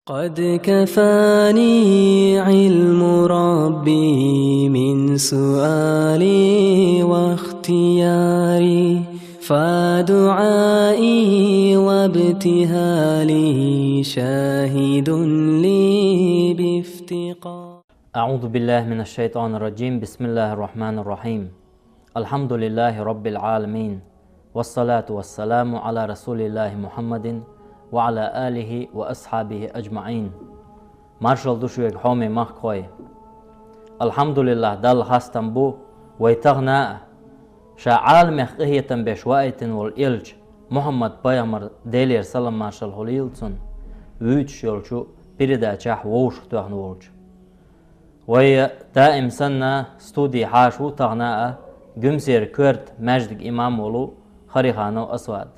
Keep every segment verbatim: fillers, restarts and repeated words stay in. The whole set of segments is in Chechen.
قد كفاني علم ربي من سؤالي واختياري، فدعائي وابتهالي شاهد لي بافتقار. أعوذ بالله من الشيطان الرجيم. بسم الله الرحمن الرحيم. الحمد لله رب العالمين. والصلاة والسلام على رسول الله محمد وعلى آله وأصحابه أجمعين. Маршалла ду шуьга, хьоме махкахой. Алхьамдулиллахь, Далла хастам бу, вай тахана а, ша Ӏаламех къахетам беш ваийтина волу элча Мухьаммад-пайхамар, Делера салам-маршалла хуьлийла цунна, вуьйцуш йолчу передачехь вовшахтоьхна волчу. Вай даим санна студи хьаша ву тахана а, Гуьмсера коьрта маьждиг имам волу Хариханов Асвад.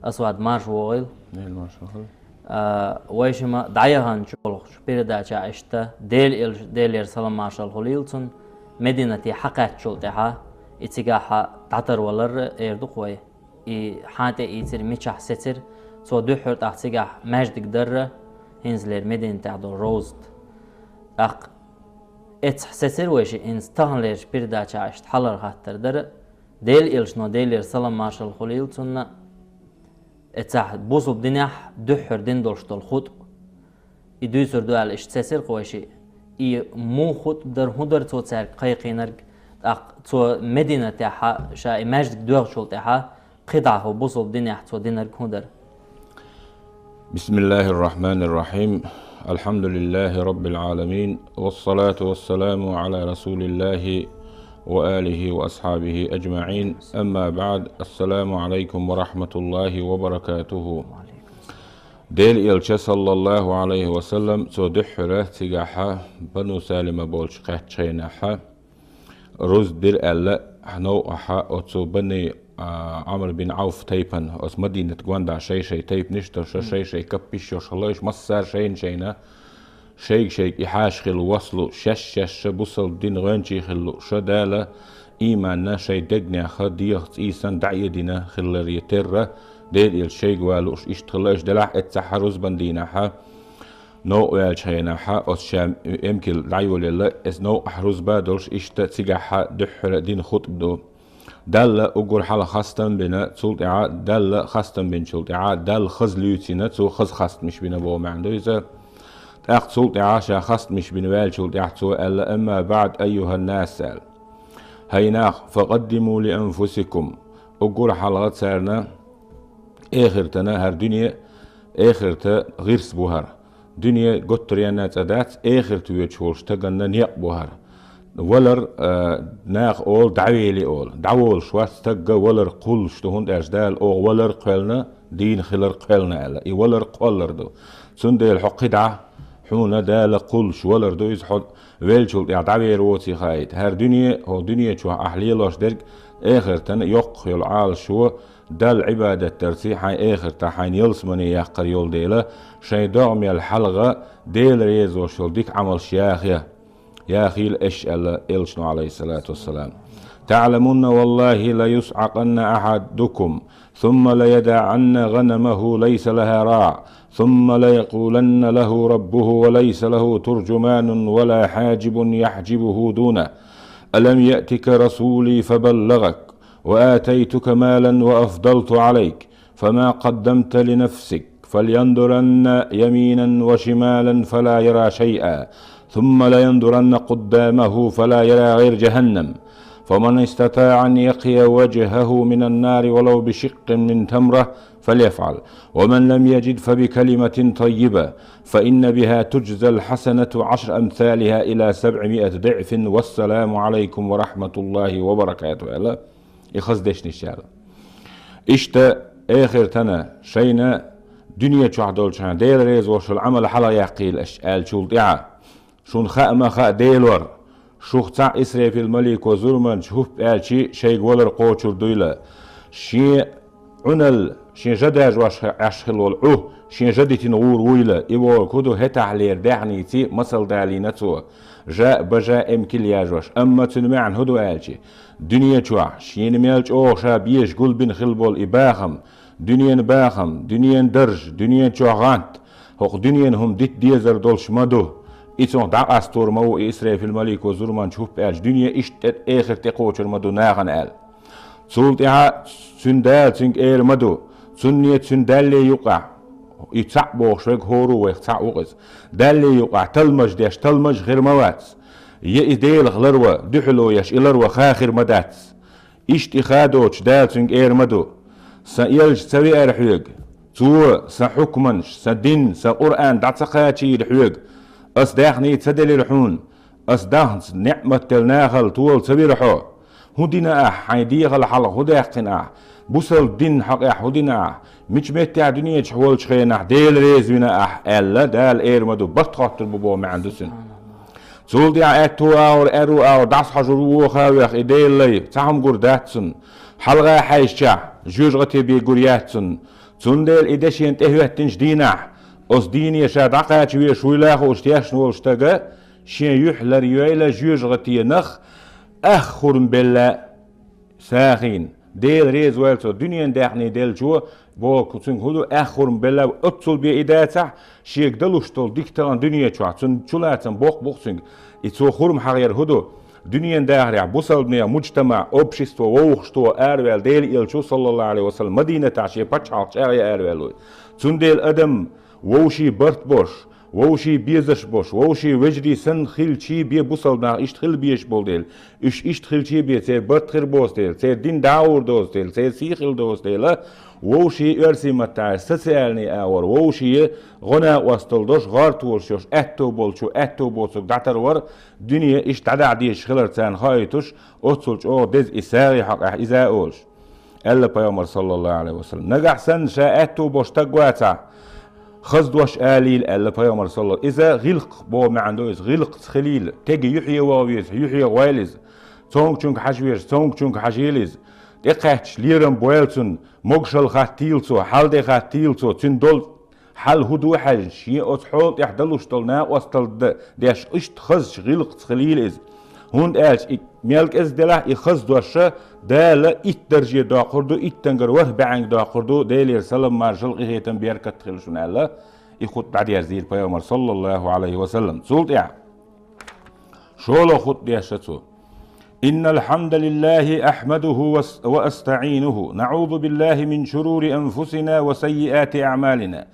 Асвад, марша вогӀийла. Дела марша вогӀийла. А, вай шима дӀаяханчу йолхучу передача иштта, Дела элча, Делера салам-маршалла хуьлийла цунна, Мединате хьакхаьчначул тӀаьхьа, и цигахь дӀатарвалар эр ду-кх вай. И хьан тӀе ийцира, мичахь сецира, цо дуьххьара тӀаккха цигахь маьждиг дарра, хӀинцалера Мединатехь долу Ровзат. ТӀаккха эццахь сецира вай ши, хӀинца таханлерчу передача иштта хьалхара хаттар дара, Дела элчано, Делера салам-маршалла хуьлийла цунна, эццахь бусалба динехь дуьххьара дина долуш долу хутӀба. И дуьйцур ду аьлла, иштта сецира-кх вай ши. И муха хутӀба дара, хӀун дара цо цаьрга кхайкхийнарг, тӀаккха цо Мединатехь ша и маьждиг доьхначул тӀаьхьа кхидӀа хӀу бусалба динехь цо динарг хӀун дара? بسم الله الرحمن الرحيم. الحمد لله رب العالمين. والصلاة والسلام على رسول الله وآله وأصحابه أجمعين. أما بعد. السلام عليكم ورحمة الله وبركاته. Дела элча, саллаллаху Ӏалайхи ва саллам, цо дуьххьара цигахь Бану Салима болчу кхаьччахьенахь, рузба дира аьлла, новкъахь оцу Бани, а, Ӏамр бин Ӏавф тайпана, оцу Мадинат гондахь шай-шай тайпанаш а долуш, шай-шай каппаш а йолуш хилла, уьш массара шайна-шайна, шайга-шайга и хьаша хилла вослу, шаьш-шаьш бусалба дин гӀоьнчий хилла, ша Дала ийманна шайн дегнех дегӀах цӀийсан дӀаэдина хилларе терра, Дела элча шайга ван лууш иштта хилла, уьш делахь эццахь рузбан дийнахь, новкъа ваьллачу хенахь, оцу ша эмкал дӀайолаелла, эс новкъахь рузба а долуш, иштта цигахь дуьххьара дина хутӀба ду. Далла уггар хьалха хастам бина, цул тӀаьхьа Далла хастам бинчул тӀаьхьа, Далла хаза луьйцина, цо хаза хастамаш бина боху маьӀна ду иза. ТӀаккха цул тӀаьхьа ша хастамаш бина ваьллачул тӀаьхьа цо аьлла: «Амма баӀд, айюхьан-нас», аьлла. ХӀай нах, «факъаддиму ли анфусикум», уггар хьалха царна эхартана хӀара дуьне, эхарта гӀирс бу хӀара. Дуьне готтаренна цӀа дац, эхарта воьдуш волчу стаганна некъ бу хӀара. Валар, а, наха олу, дӀавели олу. ДӀаволуш вац стагга валар кхуллуш ду, хӀунда аьлча Дала: «Оха валар кхоьллина, дийна хилар кхоьллина», аьлла. И валар кхоллар ду. Цундела хьо кхидӀа, хьуна Дала кхуллуш валар ду, иза хьо веллачул тӀаьхьа дӀавер воций хаийта. ХӀара дуьне, хӀокху дуьне чохь ахь лелош дерг, эхартана йоккхах йолу Ӏалашо, Далла Ӏибадат дарций хьайн эхартахь хьайна ялсамане яккхар йолу дела, шайн догӀмел хьалха Дела реза волуш йолу дика Ӏамалш яхъя. Яхийла аш, аьлла элчано, Ӏалайхиссалату вассалам. «ТаӀламунна валлахи ла юсӀакъанна ахьадукум, сумма ла ядаӀанна гӀанамаху лайса лаха раӀ, сумма ла якъуланна лаху раббуху ва лайса лаху туржуманун ва ла хьаджибун яхьджибуху дуна. Алам яътика расули фабаллагӀак, ва атайтука малан ва афдалту Ӏалайк, фама къаддамта ли нафсик, фалянзуран яминан ва шималан фала яра шайъа, сумма лаянзуран къуддамаху фала яра гӀайра жахӀаннам. Фаман истатаӀа ан якъия важхӀаху минан нари валав бишикъкъин мин тамра, фалъяфӀал. Ва ман лам яжид фабикалиматин таййиба, фаинна биха туджзал хьасанату Ӏашру амсалиха ила сабӀимиати дигӀфин, вассаламу Ӏалайкум ва рахьматуллахи ва баракатуху», аьлла. И хаза дешнаш яла. Иштта эхартана шайна дуьне чохь долчу хьайн Дела реза волуш йолу Ӏамал хьалха яккхийла аша аьллачул тӀаьхьа, шуна хаа ма хаьа Делор, шух цхьаъ Исрафил малико зурманча хӀуп аьлчи шайга валар кхочур дуйла. Шен Ӏуналла, шен жа дажош Ӏаш хилла волу Ӏу, шен жа дитина гӀур вуйла, и вогӀург хӀу ду хӀетахьлера даьхница масал далийна цо. Жа а, бажа а эмкал яжош, амма цуьнан маьӀна хӀу ду аьлчи, дуьне чохь, шена мел чӀогӀа ша безаш гулбина хилла болу и бахам, дуьненан бахам, дуьненан дарж, дуьнен чохь гӀант, хӀокху дуьненан хӀума дита дезар долуш ма ду. И цунах дӀакъастор ма ву, и Исрафил малико зурманча хӀуп аьлча, дуьне иштта тӀе, эхар тӀекхочур ма ду нахана аьлла. Цул тӀаьхьа цуьнан Дала цуьнга эр ма ду, цунне цуьнан Далле юкъахь, и цхьаъ бохуш верг хӀора ву, вайх цхьаъ ву-кх иза. Далле юкъахь талмаж деш, талмаж хир ма вац. Я и Делах ларва, дуьхьало еш, и ларва ха хир ма дац. Иштта и ха доцуш Дала цуьнга эр ма ду: «Сан элча ца веара хьоьга? Цо сан хьукманаш, сан дин, сан Къуръан дӀа ца кхачийра хьоьга? Ас даьхний ца делира хьуна? Ас даханца неӀмат делла нахала тола ца вира хьо? ХӀун дина ахь, хьайн дегӀал хьалха хӀун даьккхина ахь? Бусалба динан хьокъехь хӀун дина ахь? Мича меттехь дуьнен чохь волчу хенахь Дела реза вина ахь?» — аьлла, Дала эр ма ду, барт хоттур бу боху маьӀна ду цуьнан. Цул тӀаьхьа аьтту агӀор, аьрру агӀор дӀасахьожур ву, воха а веха, и Делан лай, цхьа хӀума гур дац цунна. Хьалха хьаьжчахь, жоьжахате бен гур яц цунна. Цундела и де шена тӀехӀоьттинчу дийнахь, оцу дийне ша дӀакхача везаш вуйла а хууш тешна волу стага, шен юьхь лар йойла жоьжахатенах, ах хурма белла, сагӀина. Дела реза войла цо, дуьненан даьхний деллачо, боху, цуьнга хӀун ду, ах хурма белла, оццул бен и дацахь, шега далуш долу дика тахана дуьне чохь, цунна чулацам боккха бу-кх цуьнга. И цо хурма хьахаяр хӀун ду? Дуьненан дахарехь бусалбанех муджтамаъ, общество вовшахтоха араваьлла Делан элча ву, саллаллаху Ӏалайхи ва саллам, Мадинатахь шен пачхьалкх чӀагӀъян араваьлла ву. Цундела адам вовшийн барт бош, вовшийн безаш бош, вовшийн вежарий санна хилчий бен бусалба нах иштта хила безаш болу дела, уьш иштта хилчий бен церан барт хир боцу дела, церан дин дӀагӀур доцу дела, церан сий хила доцу дела, вовшийн оьрсийн маттахь социальный агӀор, вовшийн гӀо-накъосталла долуш, гӀортолуш йолуш, аьтто болчо аьтто боцург дӀатарвар, дуьне иштта дӀадахьа дезаш хилар царна хоуьйтуш, оццул чӀогӀа деза и сагӀи хьокъехь иза а олуш. Аьлла пайхамар, саллаллаху Ӏалайхи ва саллам. Нагахь санна ша аьтту болуш стаг вацахь, хаза дош алийла, аьлла пайхамар, саллаллаху. Иза гӀиллакх боху маьӀна ду иза, гӀиллакхца хилийла, тега юьхье ваха веза, юьхье гӀойла иза. Цомгучуьнга хьажа веза, цомгучуьнга хьажийла иза. ТӀекхаьчча лерам бойла цунна, могушалла хаттийла цо, хьал де хаттийла цо, цуьнан долу хьал хӀун ду хьаьжна, шен оцу хьола тӀехь далуш долу накъосталла д-, деш, иштта хазачу гӀиллакхца хилийла иза. ХӀунда аьлча и мел кӀезиг делахь, и хаза дош Дала итт дарже доккхур ду, иттангара ворхӀ бӀаьнга доккхур ду, Делера салам-маршалла, къинхетам, беркат хила шуна аьлла, и хутба дӀадерзийра пайхамар, саллаллаху Ӏалайхи ва саллам. Цул тӀаьхьа шолгӀа хутба дешра цо. إن الحمد لله أحمده وأس-، وأستعينه، نعوذ بالله من شرور أنفسنا وسيئات أعمالنا،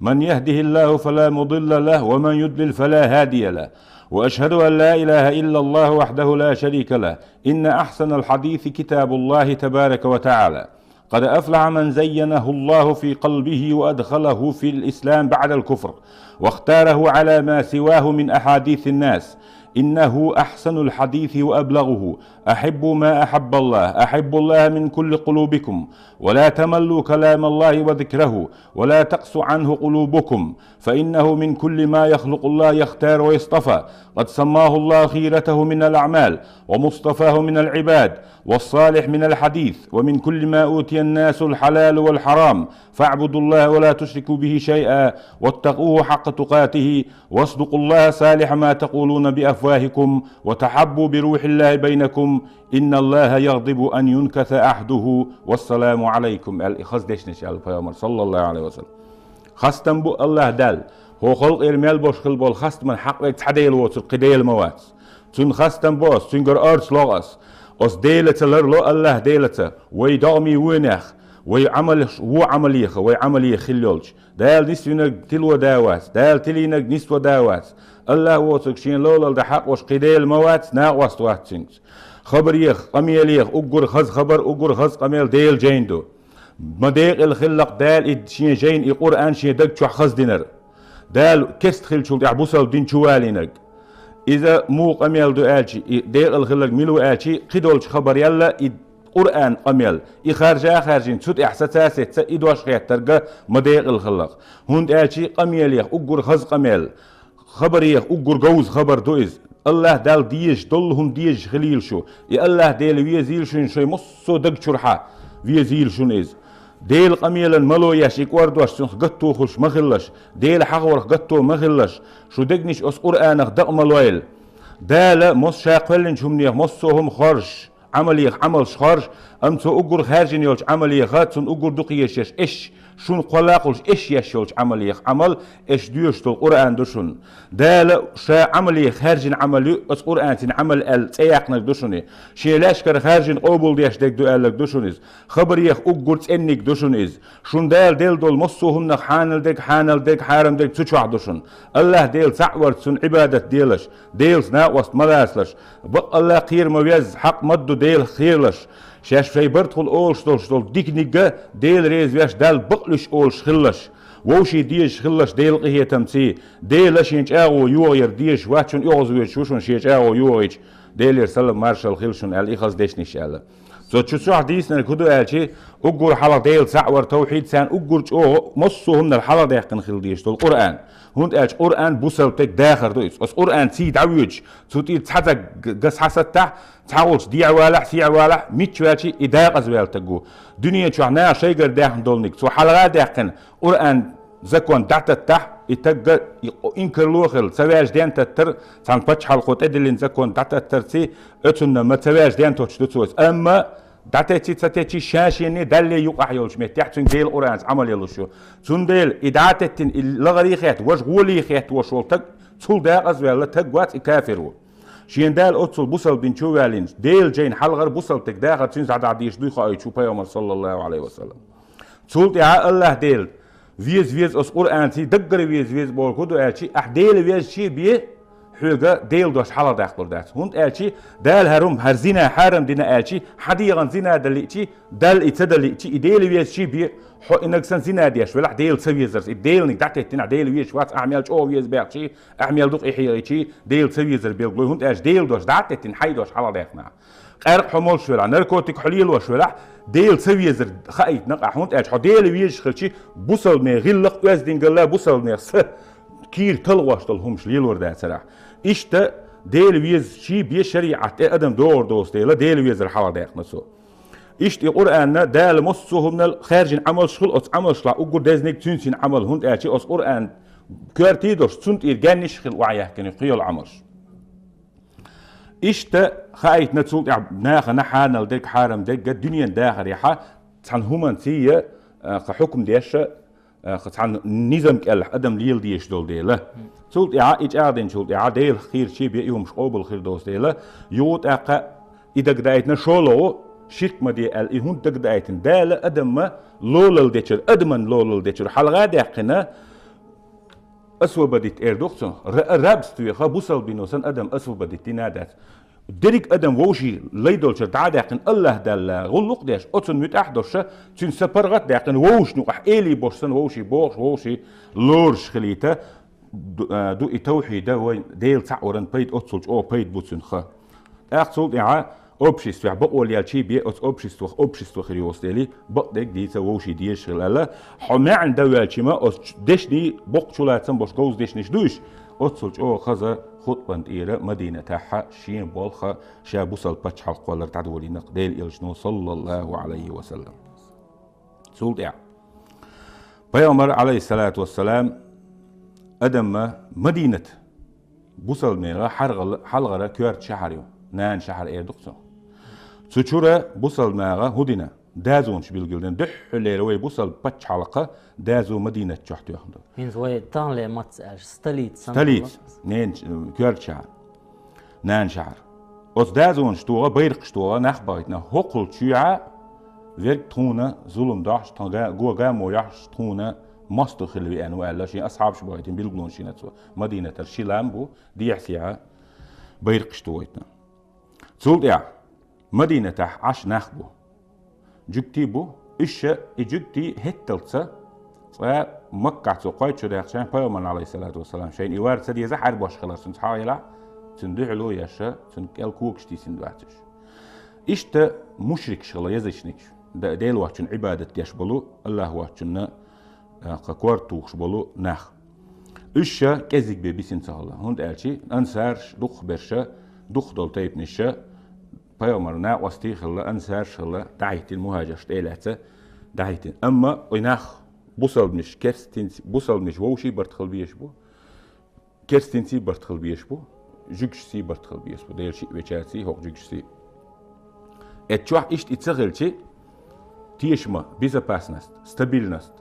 من يهده الله فلا مضل له ومن يضلل فلا هادي له، وأشهد أن لا إله إلا الله وحده لا شريك له، إن أحسن الحديث كتاب الله تبارك وتعالى، قد أفلح من زينه الله في قلبه وأدخله في الإسلام بعد الكفر، واختاره على ما سواه من أحاديث الناس، إنه أحسن الحديث وأبلغه، أحبوا ما أحب الله، أحبوا الله من كل قلوبكم، ولا تملوا كلام الله وذكره، ولا تقس عنه قلوبكم، فإنه من كل ما يخلق الله يختار ويصطفى، قد سماه الله خيرته من الأعمال، ومصطفاه من العباد، والصالح من الحديث، ومن كل ما أوتي الناس الحلال والحرام، فاعبدوا الله ولا تشركوا به شيئا، واتقوه حق تقاته، واصدقوا الله صالح ما تقولون بأفواهكم، وتحابوا بروح الله بينكم، إن الله يغضب أن ينكث عهده، والسلام عليكم. Аьлла, и хаза дешнаш аьлла пайхамар, саллаллаху Ӏалайхи ва саллам. Хастам бу Аллах Далла. ХӀокху халкъера мел болуш хила болу хастаман хьакъ верг цхьа Дела воцург кхин Дела ма вац. Цунна хастам бо ас, цуьнгара орца ло ас. Ас Делаца ларло, Аллах Делаца, вай догӀмийн вонех, вай Ӏамалш, вон Ӏамалеха, вай Ӏамалеха хила йолчу. Дала нисвинарг тило да вац, Дала тилийнарг нисво да вац. Аллах воцург шен лолалла дан хьакъ волуш кхин Дела ма вац, накъост вац цуьнца. Хабарех, къамелех, уггар хаза хабар, уггар хаза къамел Делан жайна ду. Ма декъала хиллакх Дала и шен жайна, и Къуръан шен даг чохь хаза динарг. Дала кеста хиллачул тӀаьхьа бусалба дин чу валийнарг. Иза муха къамел ду аьлча, и декъала хилларг мила ву аьлча, кхидолчу хабарел а и Къуръан къамел, и харжа а хаьржина, цу тӀехь саца а сеца, и дош хеттарг ма декъала хиллакх. ХӀунда аьлча къамелех уггар хаза къамел, хабарех уггар говза хабар ду иза. Аллах Далла дезаш долу хӀума дезаш хилийла шу. И Аллах Дела везийла шуна шайн массо а даг чуьрхьа, везийла шуна иза. Делан къамелан мало еш, и кӀордош цунах гатто хуьлуш ма хилалаш, Дела хьахорах гатто ма хилалаш, шу дегнаш оцу Къуръанах дакъа ма лойла. Дала мос-, ша кхоьллинчу хӀуманех массо а хӀума хоржуш, Ӏамалех Ӏамалш хоржу, амма цо уггар хаьржина йолчу Ӏамалеха цунна уггар дукха еш еш, эш Шуна кхоллакхалуш эш еш йолчу Ӏамалех Ӏамал, эш доьшуш долу Къуръан ду шуна. Дала ша Ӏамале хаьржина Ӏамал ю, оцу Къуръанцин Ӏамал аьлла цӀе яьккхинарг ду шуна. Шен лаьшкара хаьржина къобалдеш дерг ду аьлларг ду шуна иза. Хабарех уггар цӀенниг ду шуна иза. Шуна Дала делла долу массо а хӀуманах хьанал дерг, хьанал дерг, хьарам дерг цу чохь ду шуна. Аллаха Дела цхьаъ варца цунна Ӏибадат делаш, Делаца накъост ма лацалаш. Бакъ Аллах кхера ма везза, хьакъ ма ду Дела кхералаш. Шаьш шайн бартахула олуш долуш долу диканиг а Дела реза веш, Далла бакълуьйш олуш хилалаш. Вовшийн дезаш хилалаш Делан къинхетамций, Дела шен чӀагӀо йогӀу яра дезаш вац шуна, оьгӀазвоьдуш ву шуна шен чӀагӀо йогӀийча, Делера салам маршалла хила шуна аьлла, и хаза дешнаш аьлла. Цо чу цохь дийцинарг хӀун ду аьлчи, уггар хьалха Дела цхьаъ вар, тавхьид, царна уггар чӀогӀа массо а хӀуманал хьалха даьккхина хила дезаш долу Къуръан. ХӀунда аьлча Къуръан бусалба стеган дахар ду иза. Оцу Къуръанций дӀавоьдуш, цу тӀера цхьа цӀа г-, га схьасаттахь, цхьа волчу дехьавалахь, сехьавалахь, мичча ваьлчи и дакъаза ваьлла стаг ву. Дуьнен чохь наха шайгара даьхна долниг цо хьалха а даьккхина, Къуръан закон дӀататтахь, и тагга и къо-, инкарло а хилла, ца ваьжа ден таттар, цхьана пачхьалкхо тӀедиллина закон дӀататтарций, оцунна ма ца ваьжа ден тоттуш ду цо иза. Амма дӀатетти ца тетти ша-шене Далле юкъахь йолчу меттехь цуьнга Делан Къуръанца Ӏамал ялуш ю. Цундела и дӀатеттина, и лахара хетта, важа гӀоли хетта волуш волу таг, цул дакъаза ваьлла таг вац, и кафир ву. Шен Дала оццул бусалба дин чу а ваьллинчу, Делан жайна хьалхара бусалба стеган дахар цуьнца дӀадахьа дийш дуй хаийтуш ву Пайхамар, саллаллаху Ӏалайхи ва саллам. Цул тӀаьхьа Аллаха Дела веза-веза оцу Къуръанций даггара веза-веза бохург хӀун ду аьлчи, ахь Дела везачи бен, хьоьга Делан дош хьалха даккхалур дац. ХӀунда аьлчи Дала хӀара хӀума, хӀара зина хьарам дина аьлчи, хьан дегӀан зина дан лиъчи, Далла и ца дан лиъчи, и Дела везачи бен, хьо и нагахь санна зина деш велахь, Дела ца везарца, и Деланиг дӀатеттина, ахь Дела везаш вац, ахь мел чӀогӀа веза баьхчи, ахь мел дукха и хьегӀийчи, Дела ца везар билгало, хӀунда аьлча Делан дош дӀатеттина, хьайн дош хьалха даьккхина ахь. Къаьркъа хьо молуш велахь, наркотик хьо лелош велахь, Дела ца везар хаийтина ахь, хӀунда аьлча хьо Дела везаш хилчи, бусалбане гӀиллакх, оьздангалла, бусалбанех са кийра талхош долу хӀумаш лелор дацара ахь. Иштта Дела везачи бен шариӀат тӀе адам догӀур доцу дела, Дела везар хьалха даьккхина цо. Иштта и Къуръанна Дала массо а хӀуманал хаьржина Ӏамалш хила, оцу Ӏамалшлахь уггар дезниг цуьнцин Ӏамал, хӀунда аьлча оцу Къуръан коьртий долуш, цунна тӀера гаьннаш хила охьаяьккхина кхин йолу Ӏамалш. Иштта хаийтина цул тӀаьхьа нахана хьанал дерг, хьарам дерг а дуьнен дахарехьа цхьана хӀуманций а, кху хьукам деш а, кху цхьана низам кӀелахь адам лела дезаш долу дела. Цул тӀаьхьа и чӀагӀдинчул тӀаьхьа Делах кхерчий бен и хӀумаш къобал хир доцу дела, юха тӀаккха и дагадайтина шолгӀа, ширк ма де аьлла, и хӀунда дагадайтина? Дала адамма лолал дечуьра, адаман лолал дечуьра хьалха а даьккхина, освободить эр ду-кх цунах. Ра-, рабствеха бусалба дино санна адам освободить дина а дац. Дерриг адам вовший лай долчуьра дӀа а даьккхина, Аллаха Далла гӀуллакх а деш, оцунна муьтӀахь а долуша, цуьнан са паргӀат а даьккхина, вовшашна юкъахь элий болуш санна, вовший бохуш, вовший лоруш хилийта, ду, а, ду и тавхьида вайн Дела цхьаъ варан пайда, оццул чӀогӀа пайда бу цуьнан ха. ТӀаккха цул тӀаьхьа обществехь бакъо лелчий бен оцу обществах общество хир йоцу дели, бакъдерг дийца вовший дезаш хила аьлла, хьо маьӀна дан ваьлчи ма оцу дешний боккха чулацам болуш говза дешнаш ду уьш, оццул чӀогӀа хаза хутбан тӀера Мадинатахьа шен болха ша бусалба пачхьалкх кхоллар дӀадолийна-кх Делан Элчано, саллаллаху Ӏалайхи ва саллам. Цул тӀаьхьа Пайхамар, Ӏалайхиссалату вассалам, адамма Мадинат бусалбанера хьаргӀала-, хьалгӀара коьрта шахьар ю, нана шахьар эр ду-кх цо. Цу чуьра бусалбанера хӀун дина? Дазонаш билгалдина. Дуьххьалера вай бусалба пачхьалкха дазо Мадинат чохь тоьхна ду. ХӀинца вай таханле мацца аьлча, столица санна. Столица, нен-, коьрта шахьар. Нана шахьар. Оцу дазонаш тоху, байракхаш тоху нах бахийтина, хӀокхул чуьйхьа верг тхуна зулам дохьуш, тхан га-, го гамо йохьуш, тхуна мостагӀ хила веана ву аьлла, шен асхьабаш бахийтина билгалонаш йина цо. Мадинатара ши лам бу, дехьа-сехьа байракхаш тохийтина. Цул тӀаьхьа Мадинатахь Ӏаш нах бу. Жуьгтий бу. Уьш ша и жуьгтий хӀетталца цкъа Маккахь цо кхойтта шу даьккхачхьана пайхамарна, Ӏалайхиссалату вассалам, шайна и вар ца деза хьарбош хилар цуьнца хьагӀ елахь, цуьнан дуьхьало еш, цуьнан кӀел когаш тийсина вац уьш. Иштта мушрикаш хила, язычникаш, да-, Дела воцчунна Ӏибадат деш болу, Аллах воцчунна, а, кхин корта тухуш болу нах. Уьш ша кӀеззиг бен бисина ца хилла, хӀунда аьлча ансарш дукхахберш, дукхахдолу тайпанаш, пайхамар накъостий хилла, ансарш хилла, дӀахӀиттина мухӀажарш тӀе а лаьцна, дӀахӀиттина. Амма и нах бусалбанаш, керстинц-, бусалбанаш вовший барт хила безаш бу, керстинций барт хила безаш бу, жуьгташций барт хила безаш бу, Делан шиъ вечарций, хӀокху жуьгташций. Эццу чохь иштта и ца хилчи, тешама, безопасность, стабильность,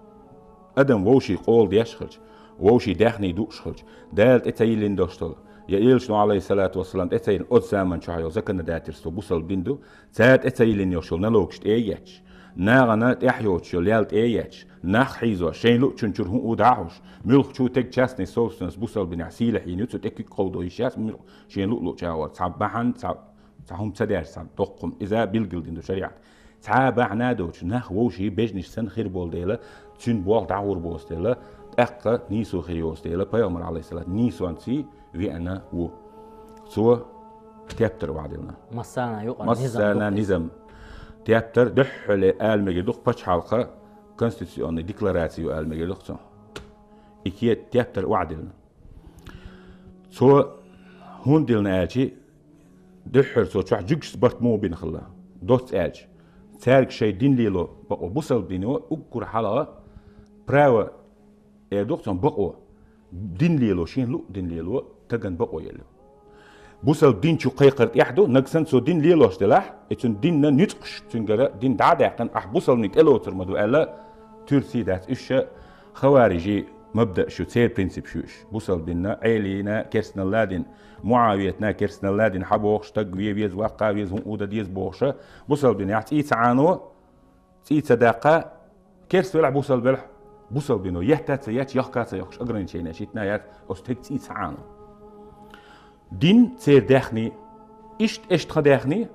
Адам вовшийн къола деш хилча, вовшийн даьхний дууш хилча, Дала тӀе ца йиллина долуш долу, я Элчано, алейхиссалату вассалам, тӀе ца йиллина оцу заман чохь йолу законодательство бусалба дин ду, цара тӀе ца йиллина йолуш йолу налогаш тӀе а етташ, нахана тӀехь йоцуш йолу ял тӀе а етташ, нах хьийзош, шайн луъчун чуьра хӀун у дӀа а хьуш, муьлххачу тӀе тӀехь частный собственность бусалба динехь сийлахь йина ю, цу тӀе куьг кховдо йиш яц, муьлхха шен луъ-луъчу агӀор, цхьа бахьана, цхьа, цхьа хӀума ца деш, цхьа доккха хӀума. Иза билгалдина ду шариӀат. Цхьа а бахьана а доцуш, нах вовшийн бежнаш санна хир болу дела, цуьнан болх дӀагӀур боцу дела, тӀаккха нийсо хир йоцу дела, пайхамар, алейхиссалат, нийсонций веана ву. Цо тептар охьадиллина. Массарна юкъара низам Массарна ду. Низам. Тептар дуьххьале ала мегар ду-кх пачхьалкха конституционный декларацию ала мегар ду-кх цо. И кет-, тептар охьадиллина. Цо хӀунда диллина аьлчи, дуьххьара цо чохь жуьгташца барт муха бина хилла, доцца аьлча, цаьрга шайн дин лело бакъо, бусалба дино уггар хьалха право, эр ду-кх цунна, бакъо, дин лело, шен луъ дин лело, тагана бакъо елла. Бусалба дин чу кхайкхар тӀехь ду, нагахь санна цо дин лелош делахь, и цуьнан динна нуьцкъаш, цуьнгара дин дӀа а даьккхина, ахь бусалбаниг тӀелоцур ма ду аьлла, туьрсий дац уьш ша, хаварижийн мабдаъ шу, церан принцип шу уьш. Бусалба динна, Ӏелина, керстаналла дина, Муавиятна, керстаналла дина, хьан бохуш, стаг ве веза, ваккха веза, хӀун уда деза бохуша, бусалба динехь цӀий ца Ӏано, цӀий ца даккха, керс велахь, бусалба велахь, бусалба дино етта ца етташ, яхка ца яхкаш ограниченеш йитина яц, оцу стеган цӀий ца Ӏано. Дин церан даьхни, иштта эшта тхан даьхни,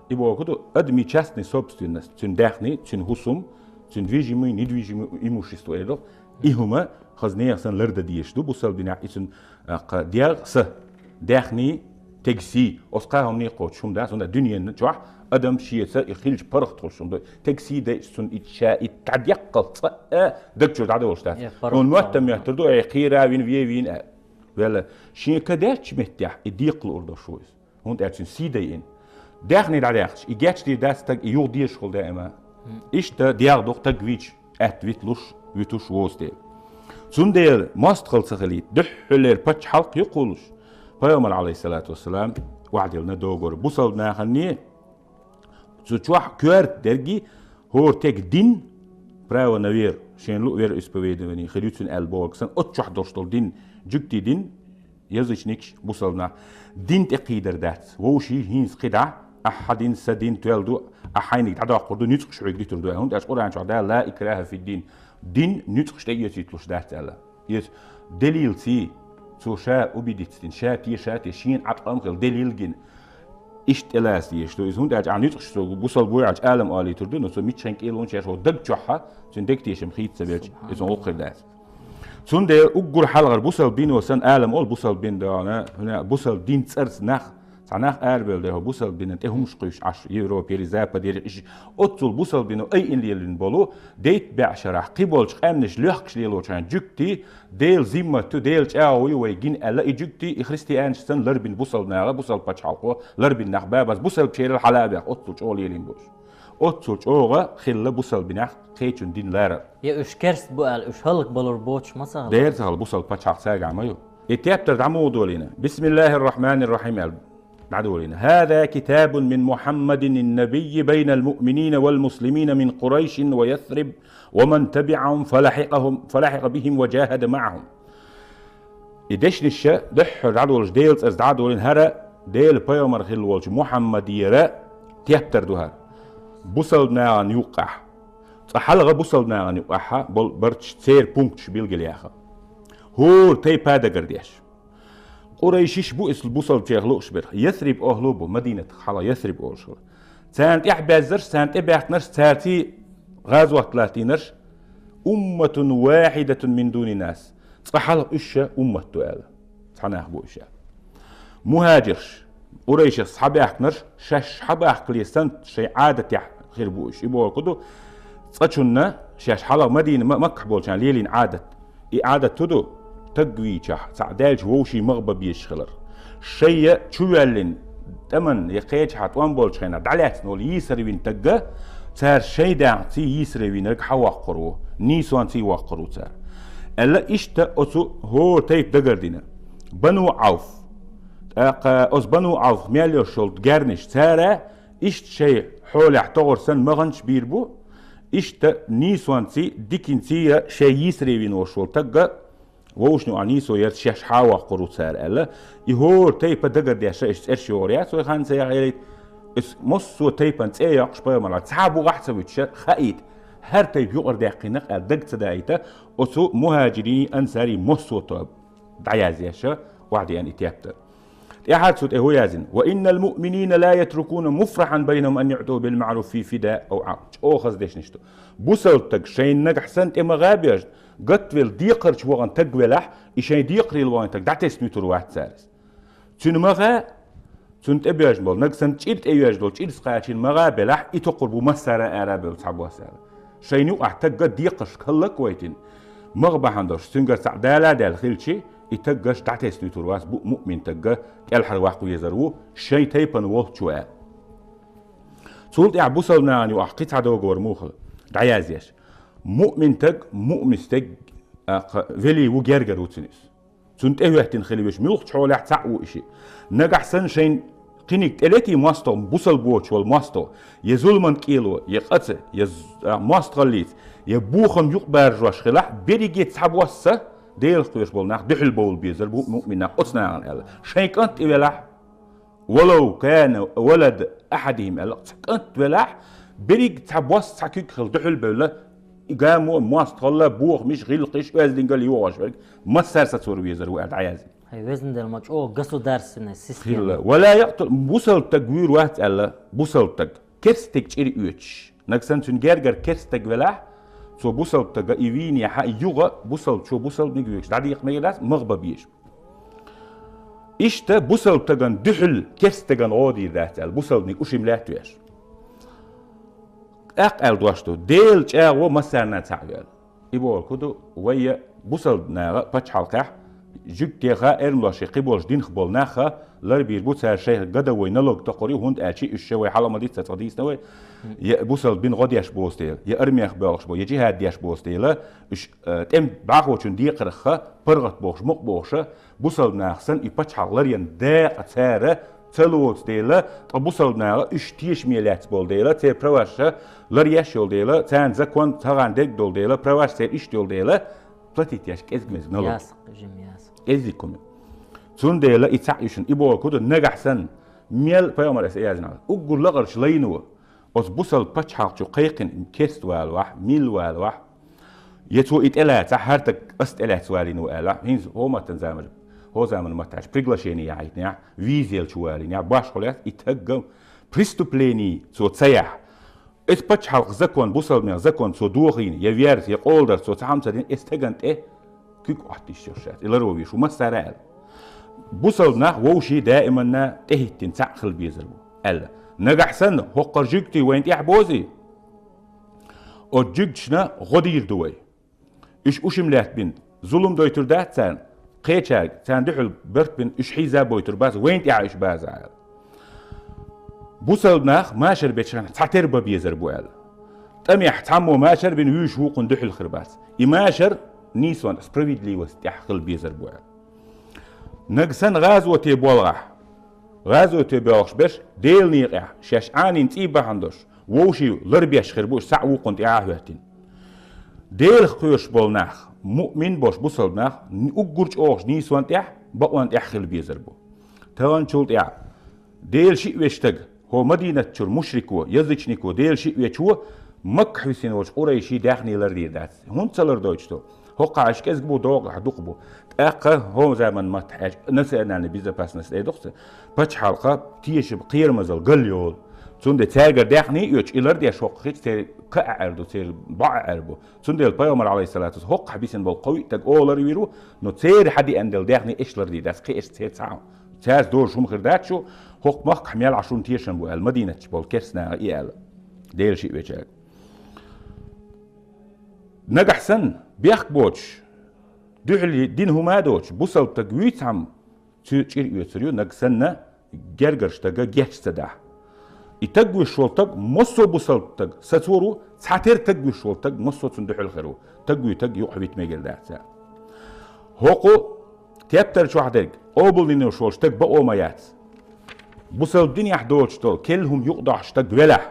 и боху ду, адамийн частный собственность, цуьнан даьхни, цуьнан хӀусам, цуьнан движимый, недвижимый имущество эр ду, и хӀума хаза нехан санна лардан дезаш ду, бусалба динехь и цуьнан, а, кха, дегӀ, са, даьхни, тегси, оцу кхаа хӀуманна кхочуш хӀума дац, хӀунда дуьненна чохь адам шеца и хилча паргӀат хуьлуш хӀума ду. Тегси дайча цунна и ша и дӀадеккхалц цкъа а даг чуьра дӀадолуш дац. Э, паргӀат Хьуна моттам цунна моьттур ду, ай, кхийра вина, ве вийна аьлла. Ваьлла, шен ка детташ меттехь и декхалур долуш ву иза. ХӀунда аьлча цуьнан сий дайина. Даьхни дӀадаьккхича, и гечдийр дац стаг, и юха дезаш хуьлу даима. Иштта дегӀ ду-кх стаг вийча, аьтта витлуш, вуьтуш воцу дела. Цундела мостагӀалла ца хилийта, дуьххьалера пачхьалкх юкъа а волуш, пайхамар, алейхиссалату вассалам, охьадиллина договор бусалба наханний, цу чохь коьрта дерг, хӀора стеган дин, право на веру, шен луъ вероисповедование хир ю цуьнан аьлла бохург санна, оцу чохь долуш долу дин, жуьгтийн дин, язычникаш, бусалба нах, дин тӀе кхийдар дац. Вовшийн хӀинца кхидӀа, ахь хьан дин, сан дин тоьлла ду, ахь хьайниг дӀадоккхур ду, нуьцкъаш хьоьга дитур ду аьлла. ХӀунда аьлча Къуръан чохь Дала «ла икраха фид-дин», дин нуьцкъаш тӀе эцийталуш дац аьлла. Иза делил ций, цо ша убедиться дина, ша те, ша те, шена Ӏаткъам хила делил гина. Иштта тӀелаца дезаш ду иза, хӀунда аьлча ахь нуьцкъаш цо бусалба вуй аьлча, Ӏалам олуйтур ду, но цо миччахьа кӀелонаш еш, хӀо даг чохь, цуьнан дегтешам хийца ца белча, иза гӀуллакх хир дац. Цундела уггар хьалхара бусалба дино санна, Ӏалам олу бусалба дин догӀана, хӀуна бусалба дин цӀарца нах, цхьа нах арабевлла дехьо бусалба динан тӀе хӀумаш кхуьйсуш Ӏаш, Европера, Западера, иш, оццул бусалба дино айина лелийна болу, дейтта беӀ шарахь кхин болчу къаьмнаш лоьхкуш лелочу хьайн жуьгтий, Делан зиммат ю, Делан чӀагӀо ю вай гина аьлла, и жуьгтий, и христианаш санна ларбина бусалба наха, бусалба пачхьалкхо ларбина нах бан база, бусалба шерал хьала а бех, оццул чӀогӀа лелийна болуш. Оццул чӀогӀа хилла бусалба динехь кхечун дин ларар. Я уьш керст бу аьлла, уьш хӀаллакбалур боцуш ма ца хилла. Дера ца хилла, бусалба пачхьалкх цаьргахь ма ю. И тептар дӀа муха долийна? «Бисмиллахир-рахманир-рахим» аьлла дӀадолийна. «ХӀаза китабун мин Мухьаммадин ан-набиййи байнал муъминина вал муслимина мин Къурайшин ва Ясриб ва ман табиӀахум фалахьикъахум, фалахьикъа бихим ва жахада маӀахум». И дешнаш ша дуьххьара дӀадолуш, Делан цӀарца дӀадолийна, хӀара Делан пайхамар хилла волчу Мухьаммадера тептар ду хӀара. Бусалба нахана юккъехь. Цкъа хьалха бусалба нахана юккъехь бол-, барчу церан пункташ билгалъяьхна. ХӀора тайпа дагардеш. Къурайшиш бу иза бусалбачех лууш берш. Ясриб охьлу бу, Мадинатах хьалха Ясриб олуш хилла. Царна тӀехь баьззарш, царна тӀе баьхкинарш, царций гӀазот латтийнарш, «Умматун вахьидатун мин дуни нас». Цкъа хьалха уьш ша уммат ду аьлла. Цхьа нах бу уьш аьлла. Мухьаджирш, къурайшех схьабаьхкинарш, шаьш схьабахкале санна шайн Ӏадатехь хир бу уьш. И бохург ду, цкъачунна шаьш хьалха Мадина, Ма-, Маккахь болчарна лелийна Ӏадат. И Ӏадат хӀун ду? Таг вийчахь, цхьаъ даьлча вовшийн магӀа бан безаш хилар. Шайна чувоьллина, тӀаман я кхечахьа тӀом болчу хенахь дӀалаьцна волу йийсар вина тагга, цара шайн даьхнаций йийсаре винарг хьан воккхур ву, нийсонций воккхур ву цара. Аьлла, иштта оцу хӀора тайпа дагардина. Бану Ӏавф. ТӀаккха оцу Бану Ӏавфах мел йолуш йолу гернаш, цара иштта шайн хьолехь тохар санна маханчаш бийр бу, Иштта нийсонций, дикинций я шай йийсаре вина волуш волу тагга, вовшашна юкъахь нийсо яра шаьш хьа а воккхур ву цара аьлла, и хӀора тайпа дагардеш ша иштта цӀераш йогӀур яц вай хан ца яхьелийта, иза массо а тайпана цӀе а йоккхуш пайхамарна цхьа а бухахь а ца вуьтуш хаийта, хӀара тайпа юкъара даьккхина-кх аьлла даг ца даийта, оцу мухӀаджирийн, ансарийн массо а тоба дӀаязъеш, охьадеана и тептар. ТӀаьхьа цу тӀе хӀу яздина: «Ва иннал муъминина ла ятрукуна муфрахьан байнахум ан юъту бил маъруф фи фида ау Ӏа». ЧӀогӀа хаза дешнаш ду. Бусалба таг шайна нагахь санна тӀе ма гӀа а боьжна, гатвелла декхарчу вахана таг велахь, и шайн декхарийла вахана таг дӀатесна вуьтур вац цара иза. Цуьнан ма гӀа, цунна тӀе боьжна болу, нагахь санна чӀир тӀе йоьжна долу чӀирца кхачийна ма гӀа а белахь, и токхур бу массара а ара а бевлла цхьабосса аьлла. Шайна юкъахь тагга декхарш хӀаллаквайтина, ма гӀа бахьана долуш, цуьнгара цхьаъ дала а даьлла хилчи, и таггаш дӀатесна вуьтур вац, бу муъмин тагга кӀелхьарваккха везар ву, шайн тайпана волчо аьлла. Цул тӀаьхьа бусалба нахана юкъахь кхин цхьа договор муха хила, дӀаязъеш. Муъмин таг, муъмин стаг, а, кха, вели ву, гергара ву цуьнан иза. Цунна тӀехӀоьттина хила веш муьлххачу хьолехь цхьаъ ву и шиъ. Нагахь санна шайн кхиниг тӀелетий мостагӀа, бусалба воцуш волу мостагӀа, я зуламан кӀело, я къаца, я з-, а, мостагӀаллица, я бохам юкъабаржош хилахь, берриге цхьабосса Делах кхоьруш болу нах дуьхьал бовла безар бу муъмин нах оцу нахана аьлла. Шайн кӀант тӀе велахь, «Валав кана валад ахьадихим», аьлла, цхьа кӀант велахь, берриг цхьабосса цхьа куьг хила дуьхьал бевлла, и гамо, мостагӀалла, бохамаш, гӀиллакхаш, оьздангалла йогӀуш верг, массара сацор везар ву аьлла дӀаязйина. Хьай везан Дела, ма чӀогӀа государственная система. Хилла. «Ва ла якътул», бусалба таг вуьйр вац аьлла, бусалба таг, керстаг чӀир оьцуш. Нагахь санна цуьнан гергара керстаг велахь, цо бусалба тага и вийнехьа, юха бусалбачо бусалбаниг воьгуш дӀадекха мегар дац, ма гӀа бан безаш. Иштта бусалба тагана дуьхьал керстагана гӀо дийр дац аьлла, бусалбаниг ушим лаьтта веш. ТӀаккха аьлла дош ду: «Делан чӀагӀо массарна цхьаъ ю», аьлла. И бохург хӀун ду, вай я бусалба наха пачхьалкхехь, жуьгтеха, эрмалошха, кхиболуш динах болу наха ларбийр бу, цара шайх гадовой налог токхур ю, хӀунда аьлча уьш ша вай хьала ма дийца, цкъа дийцина вай, я бусалба дин гӀо деш боцу дела, я армех боьлхуш бо, я жихӀад деш боцу дела, уьш, э, тӀем бӀахочун декхархха паргӀат бохуш, мукъа бохуша, бусалба наха санна и пачхьалкх ларъян дакъа цара ца лоцу дела, ткъа бусалба наха уьш тешаме лаьцна болу дела, церан праваша ларъеш йолу дела, царна закон цхьа гӀан дерг долу дела, праваш церан иштта йолу дела, платить еш кӀезиг-мезиг налог. Ясакъ, жим ясакъ. КӀеззиг хӀума. Цундела и цхьаъ ю шуна, и бохург хӀун ду, нагахь санна, мел пайхамар аса яздина, уггар лакхарчу лайно, оцу бусалба пачхьалкх чу кхайкхина керст валавахь, милла валавахь, я цо и тӀелацахь, хӀара таг ас тӀелаьцна валийна ву аьлла, хӀинца хӀо маттан заман, хӀо заман маттахь приглашение яхьийтинехь, виза елча валийнехь, башхо лаьцна и тагга преступление цо ца яхь. Эс пачхьалкх закон, бусалбанех закон цо дохийна, я верца, я къоладар цо цхьа хӀума ца дина, эс таган тӀе куьг Ӏоттийш йолуш яц. И ларо веш ву массара аьлла. Бусалба нах вовший даиманна тӀехӀиттина цхьаъ хила безар бу, аьлла. Нагахь санна, хӀокхара жуьгтий вайна тӀехь бозий, оцу жуьгташна гӀо дийр ду вай. Уьш ушим лаьтта бина, зулам дойтур дац царна, кхечаьрга, царна дуьхьал барт бина, уьш хьийза бойтур бац, вайна тӀехь уьш база аьлла. Бусалба нах машар бечу хенахь цхьатера бан безар бу аьлла. ТӀамехь цхьаммо машар бина вуьйш вукхунна дуьхьал хир бац. И машар нийсонна, справедливость тӀехь хила безар бу аьлла. Нагахь санна гӀазоте болгӀахь, гӀазоте боьлхуш берш Делан некъехь, шаьш Ӏанийна цӀий бахьана долуш, вовший ларбеш хир бу уьш цхьаъ вукхунна тӀе Ӏа а хӀоьттина. Делах кхоьруш болу нах, муъмин болуш бусалба нах, уггар чӀогӀаш нийсонна тӀехь, бакъонна тӀехь хила безар бу. Таханчул тӀаьхьа Делан шиъ веш стаг, хӀо Мадинат чуьра мушрико, язычнико, Делан шиъ вечо, Маккахь висина волчу къурайшийн даьхни лардийр дац. ХӀунда ца лардойтуш ду? ХӀокхахь уьш кӀезиг бу, догӀахь дукха бу. ТӀаккха хӀо заман маттахь аьлча, национальный безопасность эр ду-кх цо. Пачхьалкха тешам, кхерамазалла гал йолу. Цундела цаьргара даьхни а оьцуш, и лардеш хӀокху хица церан ка аьӀар ду, церан бӀо аьӀар бу. Цундела пайхамар, алейхиссалату вассалам, хӀокхахь бисина болу кхо-виъ таг оха ларвийр ву, но церан хьан деана делла даьхни эш лардийр дац, кхин эш церан цхьа а. Цаьрца дожуш хӀума хир дац шу, хӀокху махкахь мел Ӏаш хӀума тешам бу аьлла, Мадинатчу болу керстанаха и аьлла. Делан шиъ вечаьрга. Нагахь санна, бехк боцуш, дуьхьал дина хӀума а доцуш, бусалба таг вуьйцахьама, цу чӀир оьцур ю, нагахь санна, гергара стага геч ца дахь. И таг вуьйш волу таг, массо а бусалба таг, сацор ву, цхьатера таг вуьйш волу таг, массо а цунна дуьхьал хир ву. Таг вуьй таг юкъахь вита мегар дац цара. ХӀокху тептар чохь дерг, къобалдина йолуш волу стаг бакъо ма яц. Бусалба динехь доцуш долу, керла хӀума юкъадохьуш стаг велахь,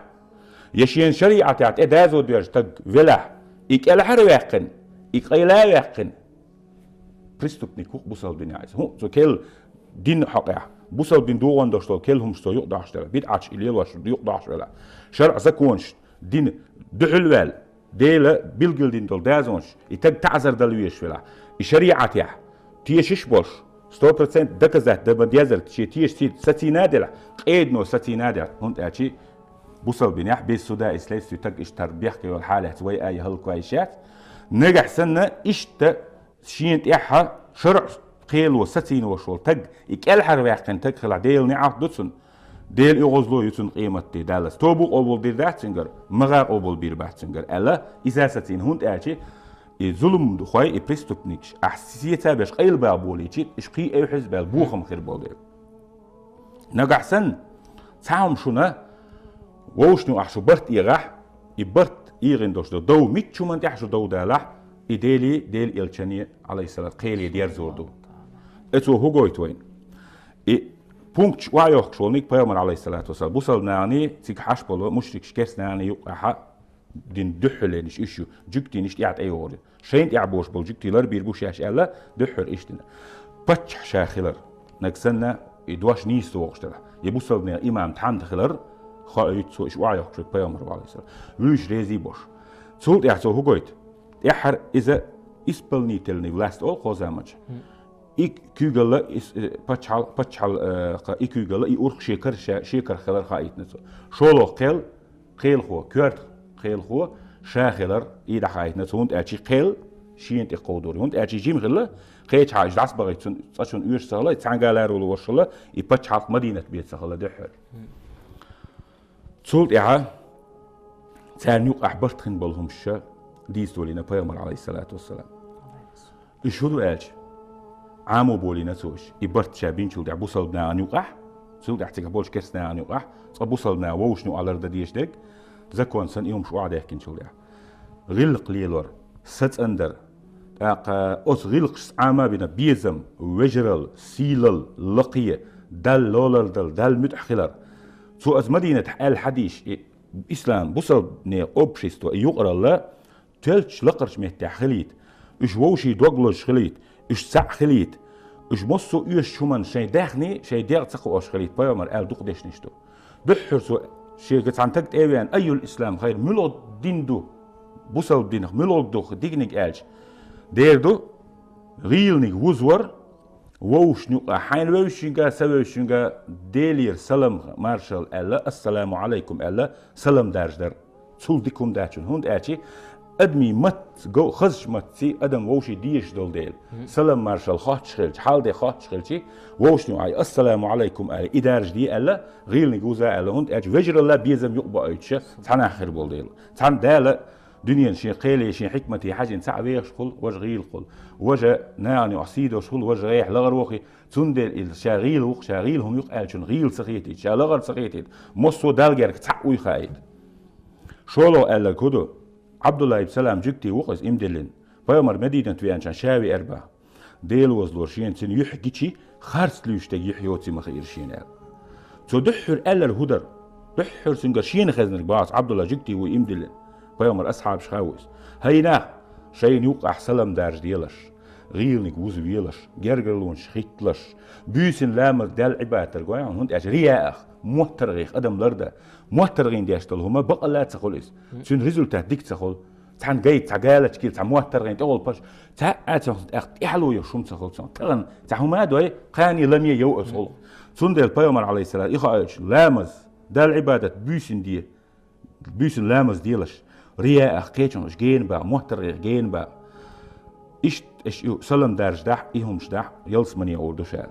Я шен шариӀатехь тӀе дазо доьжна стаг велахь, и кӀелхьарваьккхина, и къайла а ваьккхина, преступник ву бусалба динехь иза. ХӀун, цу кел дин хьокъехь, бусалба дин догӀун долуш долу кел хӀумаш цо юкъадахьаш делахь, бидӀаташ и лелош юкъадахьаш велахь, шарӀ законаш дин дуьхьал ваьлла, Дела билгалдина долу дазонаш, и таг таӀзар дала везаш велахь, и шариӀатехь тешаш а болуш, сто процент доказать дан ма-деззара шен тешаш сацийна а делахь, къедано сацийна а делахь, хӀунда аьлча бусалба динехь без суда и следствия таг иштта тар бехке йолу хьалаца вай а хӀаллакван йиш яц. Нагахь санна иштта шена тӀехь шарӀ кхело сацийна волуш волу таг, и кӀелхьарваьккхина таг хилахь, Делан неӀалт ду цунна, Делан оьгӀазло ю цунна къематде даллалц. Тоба къобалбийр дац цуьнгара, магӀа къобалбийр бац цуьнгара аьлла, иза сацийна, хӀунда аьлча и зуламхой, и преступникаш, ахь сеца а беш къайлабаха болийчи, уьш кхин а эвхьаза баьлла бохам хир болу дела. Нагахь санна, цхьа хӀума шуна, вовшашна юкъахь шу барт эгӀахь, и барт эгӀина долуш ду дов, мичча хӀуманна тӀехь шу дов далахь, и Деле, Делан элчане, Ӏалайхиссалат, кхеле дерзор ду. И цо хӀун гойту вайна? И пункташ охьайохкуш волниг пайхамар, Ӏалайхиссалату вассалам, бусалба наханий, цига хьаш болу мушрикаш, керста наханий юкъахьа дина дуьххьаленаш уьш ю, жуьгтийнаш тӀехь тӀейогӀур ю. Шайна тӀехь бохуш болу жуьгтий ларбийр бу шаьш аьлла, дуьххьара иштта дина. Паччахь ша хилар, нагахь санна, и дош нийса догӀуш делахь, я бусалба нехан имам тхьамда хилар, хоуьйту цо, иштта охьайохкуш верг пайхамар ву, Ӏалайхиссалам. Вуьйш резий бош. Цул тӀаьхьа цо хӀун гойту? ТӀаьххьара иза исполнительный власть олу кхо заманчу. И куьйгалла ис-, э, пачхьал-, пачхьал-, э, кха, и куьйгалла и урх шен кара ша-, шен кара хилар хаийтина цо. ШолгӀа кхел, кхелахо, коьрта кхелахо ша хилар и дӀахаийтина цо, хӀунда аьлча кхел шена тӀе кховдор. ХӀунда аьлча жима хилла, кхечахьа иштта дӀасабахийта цунна, цкъачунна оьшуш ца хилла, цхьаьнгга лара волуш хилла, и пачхьалкх Мадинат бен ца хилла дуьххьара. Цул тӀаьхьа царна юкъахь барт хин болу хӀумаш дийца долийна пайхамар, Ӏалайхиссалату вассалам. Уьш хӀун ду аьлча, Ӏамо болийна цо уьш, и барт ша бинчул тӀаьхьа бусалба нахана юкъахь, цул тӀаьхьа цигахь болчу керста нахана юкъахь, цкъа бусалба наха вовшашна юкъахь лардан дезаш дерг, закон санна и хӀумаш охьадехкинчул тӀаьхьа. ГӀиллакх лелор, сацӀандар, тӀаккха оцу гӀиллакхашца Ӏама а бина безам, вежаралла, сийлалла, лакхе, Далла лолардалла, Далла муьтӀахь хилар. Цо аса Мадинатахь аьлла хьадийш, и ислам, бусалба нехан общество, и юкъаралла, тоьллачу лакхарчу меттехь хилийта, уьш вовшийн дог лозуш хилийта, уьш цхьаъ хилийта, уьш массо а оьшучу хӀуманна шайн даьхни, шайн дегӀ ца кхоош хилийта, пайхамар аьлла дукха дешнаш ду. Дуьххьара цо шега цхьана таг тӀе а веана, айюл ислам хайр, муьлха дин ду, бусалба динах муьлха ду диканиг аьлча, дера ду, гӀийланиг вузавар, вовшашна юкъа, хьайна вевзачуьнга, ца вевзачуьнга, Делера салам маршалла аьлла, ассаламу Ӏалайкум аьлла, салам даржадар. Цул дика хӀума дац шуна. ХӀунда аьлча адамийн матца, гов-, хазачу маттаций адам вовшийн дезаш долу дела. Салам маршалла хоттуш хилча, хьал-де хоттуш хилча, вовшашна юкъа ассаламу Ӏалайкум аьлла, и даржаде аьлла, гӀийланиг вуза аьлла, хӀунда аьлча вежаралла безам юкъабоуьйтуш цхьа нах хир болу дела. Цхьана Дала дуьненан шен кхеле, шен хьикмате хьаьжжина цхьаъ вехаш хуьлу, важа гӀийла хуьлу. Важа нахана юкъахь сий долуш хуьлу, важа гӀехь лахара вохий. Цундела иза ша гӀийла ву-кх, ша гӀийла хӀума ю-кх аьлла, шуна гӀийла ца хетийта, ша лахара ца хетийта, массо а Далла герга цхьаъ вуй хаийта. ШолгӀа аьлларг хӀун ду? Ӏабдулла ибн Салам жуьгти ву-кх иза, иман диллина. Пайхамар Мадинат веанчохь ша веара боху. Дела возлора шена цуьнан юьхь гичи, харц луьйш дерг юьхь йоций ма хиира шена аьлла. Цо дуьххьара аьлларг хӀун дара? Дуьххьара цуьнгара шена хезнарг боху, Ӏабдулла жуьгти ву, иман диллина. Пайхамар асхьабаш хаий ву иза. ХӀай нах, шайна юкъахь салам даржаделаш, гӀийланиг вузавелаш, гергарлонаш хӀитталаш, буьйсанна ламаз, Далла Ӏибадат дар гой хьуна, хӀунда аьлча рияах, моттаргӀех адам лардан. МоттаргӀина деш долу хӀума бакъалла а ца хуьлу иза. Цуьнан результат дика ца хуьлу. Цхьана гайта, цхьа галачу кийра, цхьа моттаргӀина тӀехула паш, цхьа а цунах тӀехь тӀаьхьало йо шума ца хуьлу цунах. Тахана цхьа хӀума а дой, кхане лам е йов оцу гӀуллакх. Цундела пайхамар, Ӏалайхиссалам, и хаийтуш, ламаз, Далла Ӏибадат буьйсанна де, буьйсанна ламаз делаш, рияах, кхечунах уьш гена баха, моттаргӀех гена баха. Иштта аша и салам даржадахь, и хӀумаш дахь, ялсамане гӀур ду ша.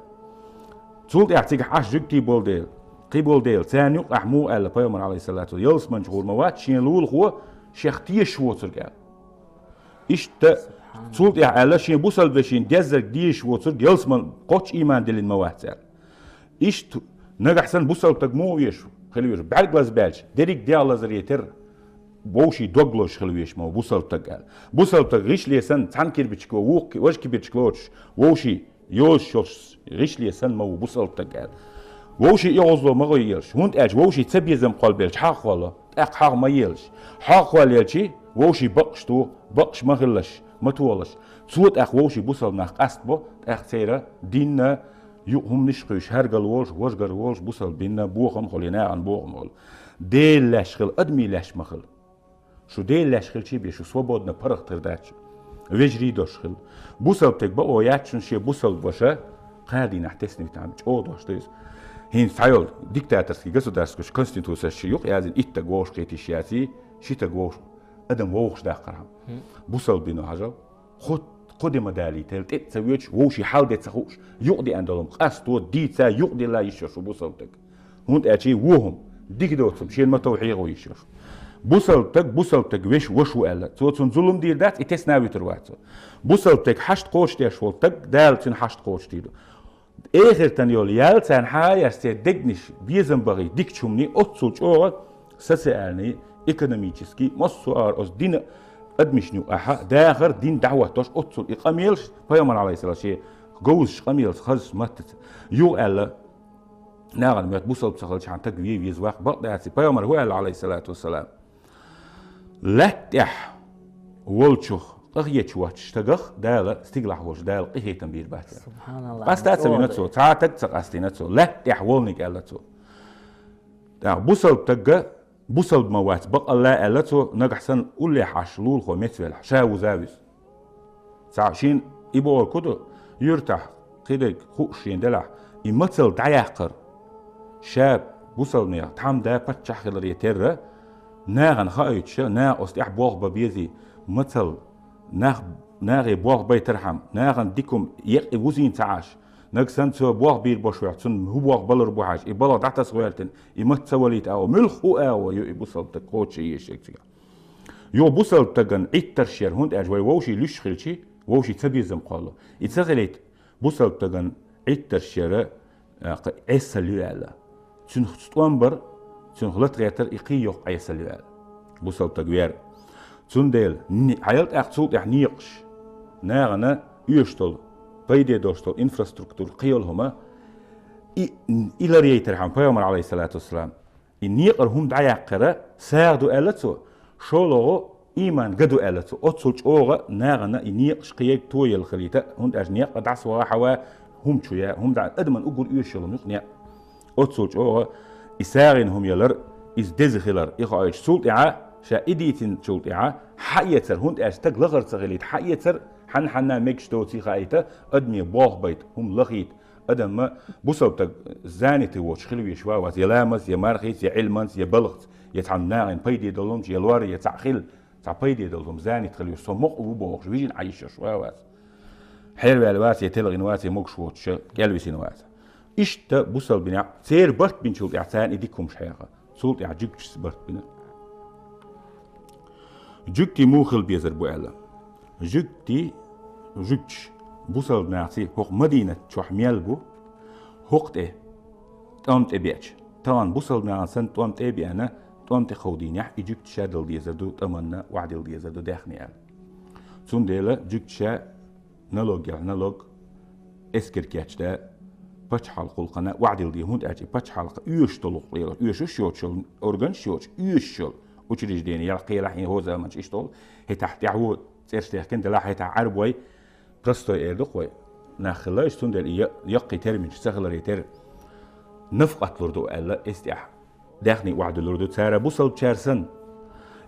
Цул тӀаьхьа цигахь Ӏаш жуьгти болу дела, кхин болу дела, царна юкъахь муха аьлла пайхамар, Ӏалайхиссалату, ялсаманчу гӀур ма вац шен лулахо шех тешаш воцург аьлла. Иштта цул тӀаьхьа аьлла, шен бусалба вешина деззарг дезаш воцург ялсаман кхоччуш ийман диллина ма вац аьлла. Иштта нагахь санна бусалба стаг муха везаш хила везаш, бӀаьрг лазабаьлча, дерриг дегӀ лазаре терра, вовшийн дог лозуш хила везаш ма ву бусалба стаг аьлла. Бусалба стаг гӀишле санна, цхьана кирбичко, вукху ки-, важа кирбичко лоцуш, вовшийн йозуш йолуш гӀишле санна ма ву бусалба стаг аьлла. Вовшийн оьгӀазло ма гӀой елаш, хӀунда аьлча вовшийн цабезам кхолбелча хьагӀ кхолло, тӀаккха хьагӀ ма елаш. ХьагӀ кхоллаелча, вовшийн бакъаш тоху, бакъаш ма хилалаш, ма тохалаш. Цо тӀаккха вовшийн бусалба нах къастабо, тӀаккха церан динна юкъа хӀуманаш кхуьйсуш, хӀара гал волуш, важа гар волуш, бусалба динна бохам а хуьлий, нахана бохам а хуьлий. Дела лаьш хила, адамийн лаьш ма хила. Шу Дела лаьш хилчий бен, шу свободно паргӀат хир дац шу. Вежарий долуш хила. Бусалба стаг бакъо яц шуна шен бусалба ваша кхаа дийнахь тесна витахь, чӀогӀа дош ду иза. ХӀинца цхьайолу диктаторский государстваш конституцеш чу юкъа яздина, итт стаг вовшахкхетийша яций, ши стаг вовшах-, адам вовшахдаккхархьама. Бусалба дино хьажал, кхо, кхо де ма далийтийла, тӀе а ца воьдуш, вовшийн хьал де ца хууш, юкъа деана долу хӀума къасто, дийца, юкъадилла йиш йолуш ву бусалба стаг. ХӀунда аьлча вон хӀума, дика доцург шена ма тов хьехо йиш йолуш. Бусалба стаг, бусалба стаг веш, ваша ву аьлла. Цо цунна зулам дийр дац, и тесна вуьтур вац цо. Бусалба стаг хьашт кхочушдеш волу стаг, Дала цуьнан хьашт кхочушдийр ду. Эхартан йолу ял царна хьан а яц, церан дегнаш безам бахий дикачу хӀуманийн, оццул чӀогӀа социальный, экономический, массо а агӀор оцу дина адамашна юкъахь дахар, дин дӀахӀоттош оццул и къамелаш, пайхамар, Ӏалайхиссалам, шен говзачу къамелаца, хазачу маттаца юха аьлла, нахана моьтту бусалба ца хилчахьана стаг вен веза ваккха бакъ дац. Пайхамар хӀун аьлла, Ӏалайхиссалату вассалам? Лаьтта тӀехь волчух къахеташ воцчу стагах Дала, стигалахь волчу Дала къинхетам бийр бац. СубхьаналлахӀ. Къаста а ца вина цо, цхьа а стаг ца къастийна цо, лаьтта тӀехь волниг аьлла цо. ТӀаккха бусалба стагга бусалба ма вац бакъалла аьлла цо, нагахь санна уллехь Ӏаш лулахо меца велахь, ша вуза а вуьзу. Цхьа шена и бохург хӀун ду, юьртахь кхидерг хууш шена делахь, и мацалла дӀаяккхар, ша бусалбанех тхьамда паччахь хиларе терра, нахана хаийтуша, наха оцу тӀехь болх бан безий, мацалла, нах, нахе болх байтархьама, нахана дика хӀума екъа вузийна ца Ӏаш, нагахь санна цо болх бийр бош вехь, цунна хӀун болх балур бу хьажа, и балха дӀатаса гӀоьртина, и маца ца валийта агӀо, муьлхха а агӀо ю и бусалба стаг кхочушъеш ерг цигахь. Юха бусалба стагана Ӏиттарш яр, хӀунда аьлча вай вовшийн луьш хилчи, вовшийн цабезам кхолло. И ца хилийта, бусалба стагана Ӏиттарш яр, а, кху Ӏесалла ю аьлла. Цуьнах тӀом бар, цуьнах лата гӀертар и кхин йоккха Ӏесалла ю аьлла. Бусалба стаг вер. Цундела, ни-, хьаял тӀаккха цул тӀаьхьа некъаш, нахана оьшуш долу, пайде долуш долу инфраструктура, кхин йолу хӀума, и, и ларъяйтархьама, пайхамар, Ӏалайхиссалату вассалам, и некъара хӀума дӀаяьккхира сагӀа ду аьлла цо, шолгӀа иман ган ду аьлла цо. Оццул чӀогӀа нахана и некъаш кхиерг тоелла хилийта, хӀунда аьлча некъа дӀасаваха хьава, хӀума чу я, хӀума дӀа, адаман уггар оьшуш йолу юкъа некъ. Оццул чӀогӀа и сагӀина хӀума ялар, иза деза хилар, и хаийтуш цул тӀаьхьа, ша и дийцинчул тӀаьхьа, хьаэцар, хӀунда аьлча стаг лахара ца хилийта, хьаэцар, хьанна-хьанна мегаш доций хаийта, адаме болх байта, хӀума лахийта, Адамма бусалба стаг занятый воцуш хила везаш ван вац, я ламаз, я мархица, я Ӏилманца, я балхаца, я цхьана нахана пайде долу хӀуманца, я лор, я цхьаъ хила, цхьа пайде долу хӀума занятый хила везаш, со мукъа ву бохуш, вижина Ӏан йиш йолуш ван вац. Хьерваьлла вац, я телгӀина вац, я могуш воцуша кӀелвисина вац. Иштта бусалба динехь, церан барт бинчул тӀаьхьа царна и дика хӀумаш хьеха. Цул тӀаьхьа жуьгташца барт бина. Жуьгтий муха хила безар бу аьлла. Жуьгтий, жуьгташ, бусалба нахаций хӀокху Мадинат чохь мел бу, хӀокху тӀе, тӀом тӀе беача. Тахана бусалба нахана санна тӀом тӀе а беана, тӀом тӀе кховдийнехь, и жуьгташа дала дезар ду, тӀаманна охьадилла дезар ду даьхни аьлла. Цундела жуьгташа налог яхь, налог, эскар кечда, пачхьалкх гӀуллакхана охьадилла де, хӀунда аьлча и пачхьалкх оьшуш долу лела, оьшуш йоцуш йолу, органаш йоцуш, оьшуш йолу учреждени ял кхелахь, хӀин хӀо заманчу иштта долу, хӀетахь тӀаьхьо цӀераш техкина делахь, хӀетахь Ӏарбой, простой эр ду-кх вай, нах хилла иштта, цундела и я-, яккхий терминаш ца хиларе тера, нафакъат лур ду аьлла, эс тӀехь. Даьхни охьадуьллур ду цара бусалбачара санна.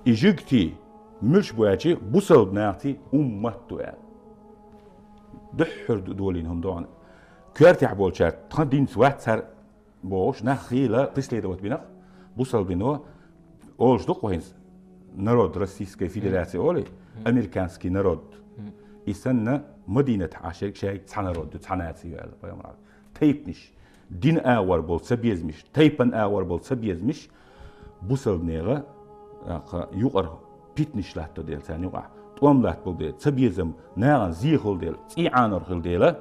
И жуьгтий муьлш бу аьлча, бусалба нахаций уммат ду аьлла. Дуьххьара ду-, долийна хӀума догӀана. Коьртехь болчара тхан динца вац цара бохуш, нах хийла преследовать бинарх, бусалба дино олуш ду-кх вайна, народ Российской Федерации олий, американский народ. И санна Мадинатахь Ӏаш ерг шайга цхьа народ ду, цхьа наци ю аьлла пайхамара. Тайпанаш, дин агӀор болу ца безамаш, тайпан агӀор болу ца безамаш, бусалба нехан, а, кха, юкъара питнаш латто дела царна юкъахь, тӀом латто дела, ца безам нахана зехула дела, цӀий Ӏанор хила дела,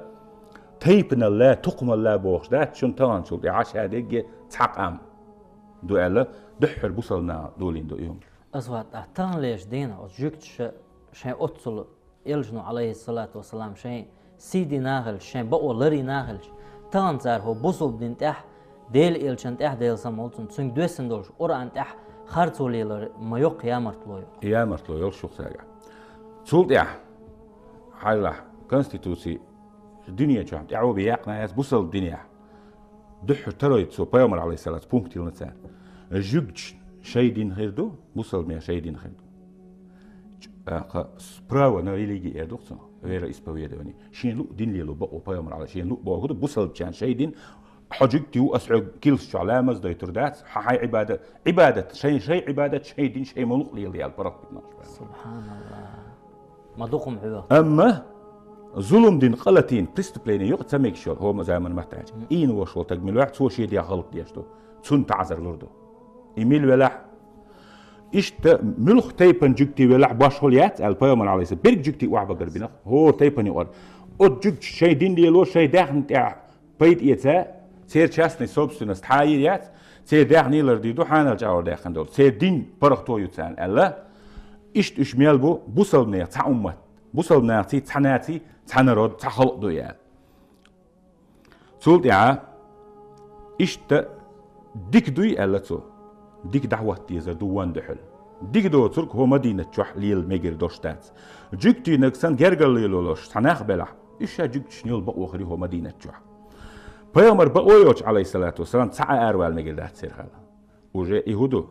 тайпаналла, тукхамалла бохуш дац, шуна таханчул тӀе Ӏаш а дегге цхьа къам ду аьлла, дуьххьара бусалба наха долийна ду и хӀума. Ас вац тӀаккха таханлерчу дийнахь оцу жуьгташа шайн оццул Элчано, Ӏалайхиссалату вассалам, шайн сийдина а хилча, шайн бакъо ларйина а хилча, тахана цара хӀо бусалба дин тӀехь, Делан Элчан тӀехь, Делан салам хуьлда цунна, цуьнга доьссина долуш Къуръан тӀехь Харцо лелар ма йоккха ямартло ю. Ямартло йолуш ю цаьрга. Цул тӀаьхьа, хьажал, конституци дуьне чохь тӀаьхьо бен яьккхина яц бусалба динехь. Дуьххьара второй цо пайхамар, алейхиссалату, пункт йиллина царна. Жуьгташа шайн дин хир ду, бусалбанеха шайн дин хир ду. Ч-, а, кха, с-, право на религии эр ду-кх цунах, вероисповедование. Шен луъу дин лело бакъо пайхамар, алейхи, шен луъу бохург ду, бусалбачарна шайн дин, хьо жуьгти ву, ас хьоьга килс чохь ламаз дойтур дац, хьан хьайн Ӏибада-, Ӏибадат, шайн, шайн Ӏибадат, шайн дин, шайн муьлхха лела аьлла паргӀат битина. Субханаллах. Ма дукха хӀума хьоьху. Амма зулам дина къа латийна, преступление юкъа ца мегаш йолу, хӀома заман маттахь аьлча. Мгм. Ийна вош волу таг мила ваьхьа, цо шен дегӀ гӀалат деш ду. Цунна таӀзар лур ду. И мила велахь, иштта муьлхха тайпана жуьгти велахь, башхалла яц аьлла, пайхамар, алейхиссалам, берриг жуьгти охьабагар бина-кх, хӀора тайпана юкъара. Оцу жуьгташа шайн дин лело, шайн даьхни тӀехь пайда эца, церан частный собственность хьан йийр яц, церан даьхни лардийр ду, хьанал чӀагӀор даьккхина долу, церан дин паргӀато ю царна аьлла. Иштта уьш мел бу бусалбанех цхьа уммат, бусалбанаций, цхьа наций, цхьа народ, цхьа халкъ ду и аьлла. Цул тӀаьхьа иштта дика дуй аьлла цо. Дика дӀахӀотта дезар ду вон дуьхьал. Дика доцург хӀо Мадинат чохь лела мегар дош дац. Жуьгтийнаг санна гергарло лелош цхьа нах белахь, уьш ша жуьгташна йолу бакъо хир ю хӀо Мадинат чохь. Пайхамар бакъо йоцуш, алейхиссалату вассалам, цхьа а аравала мегар дац церан хьала. Уже и хӀу ду?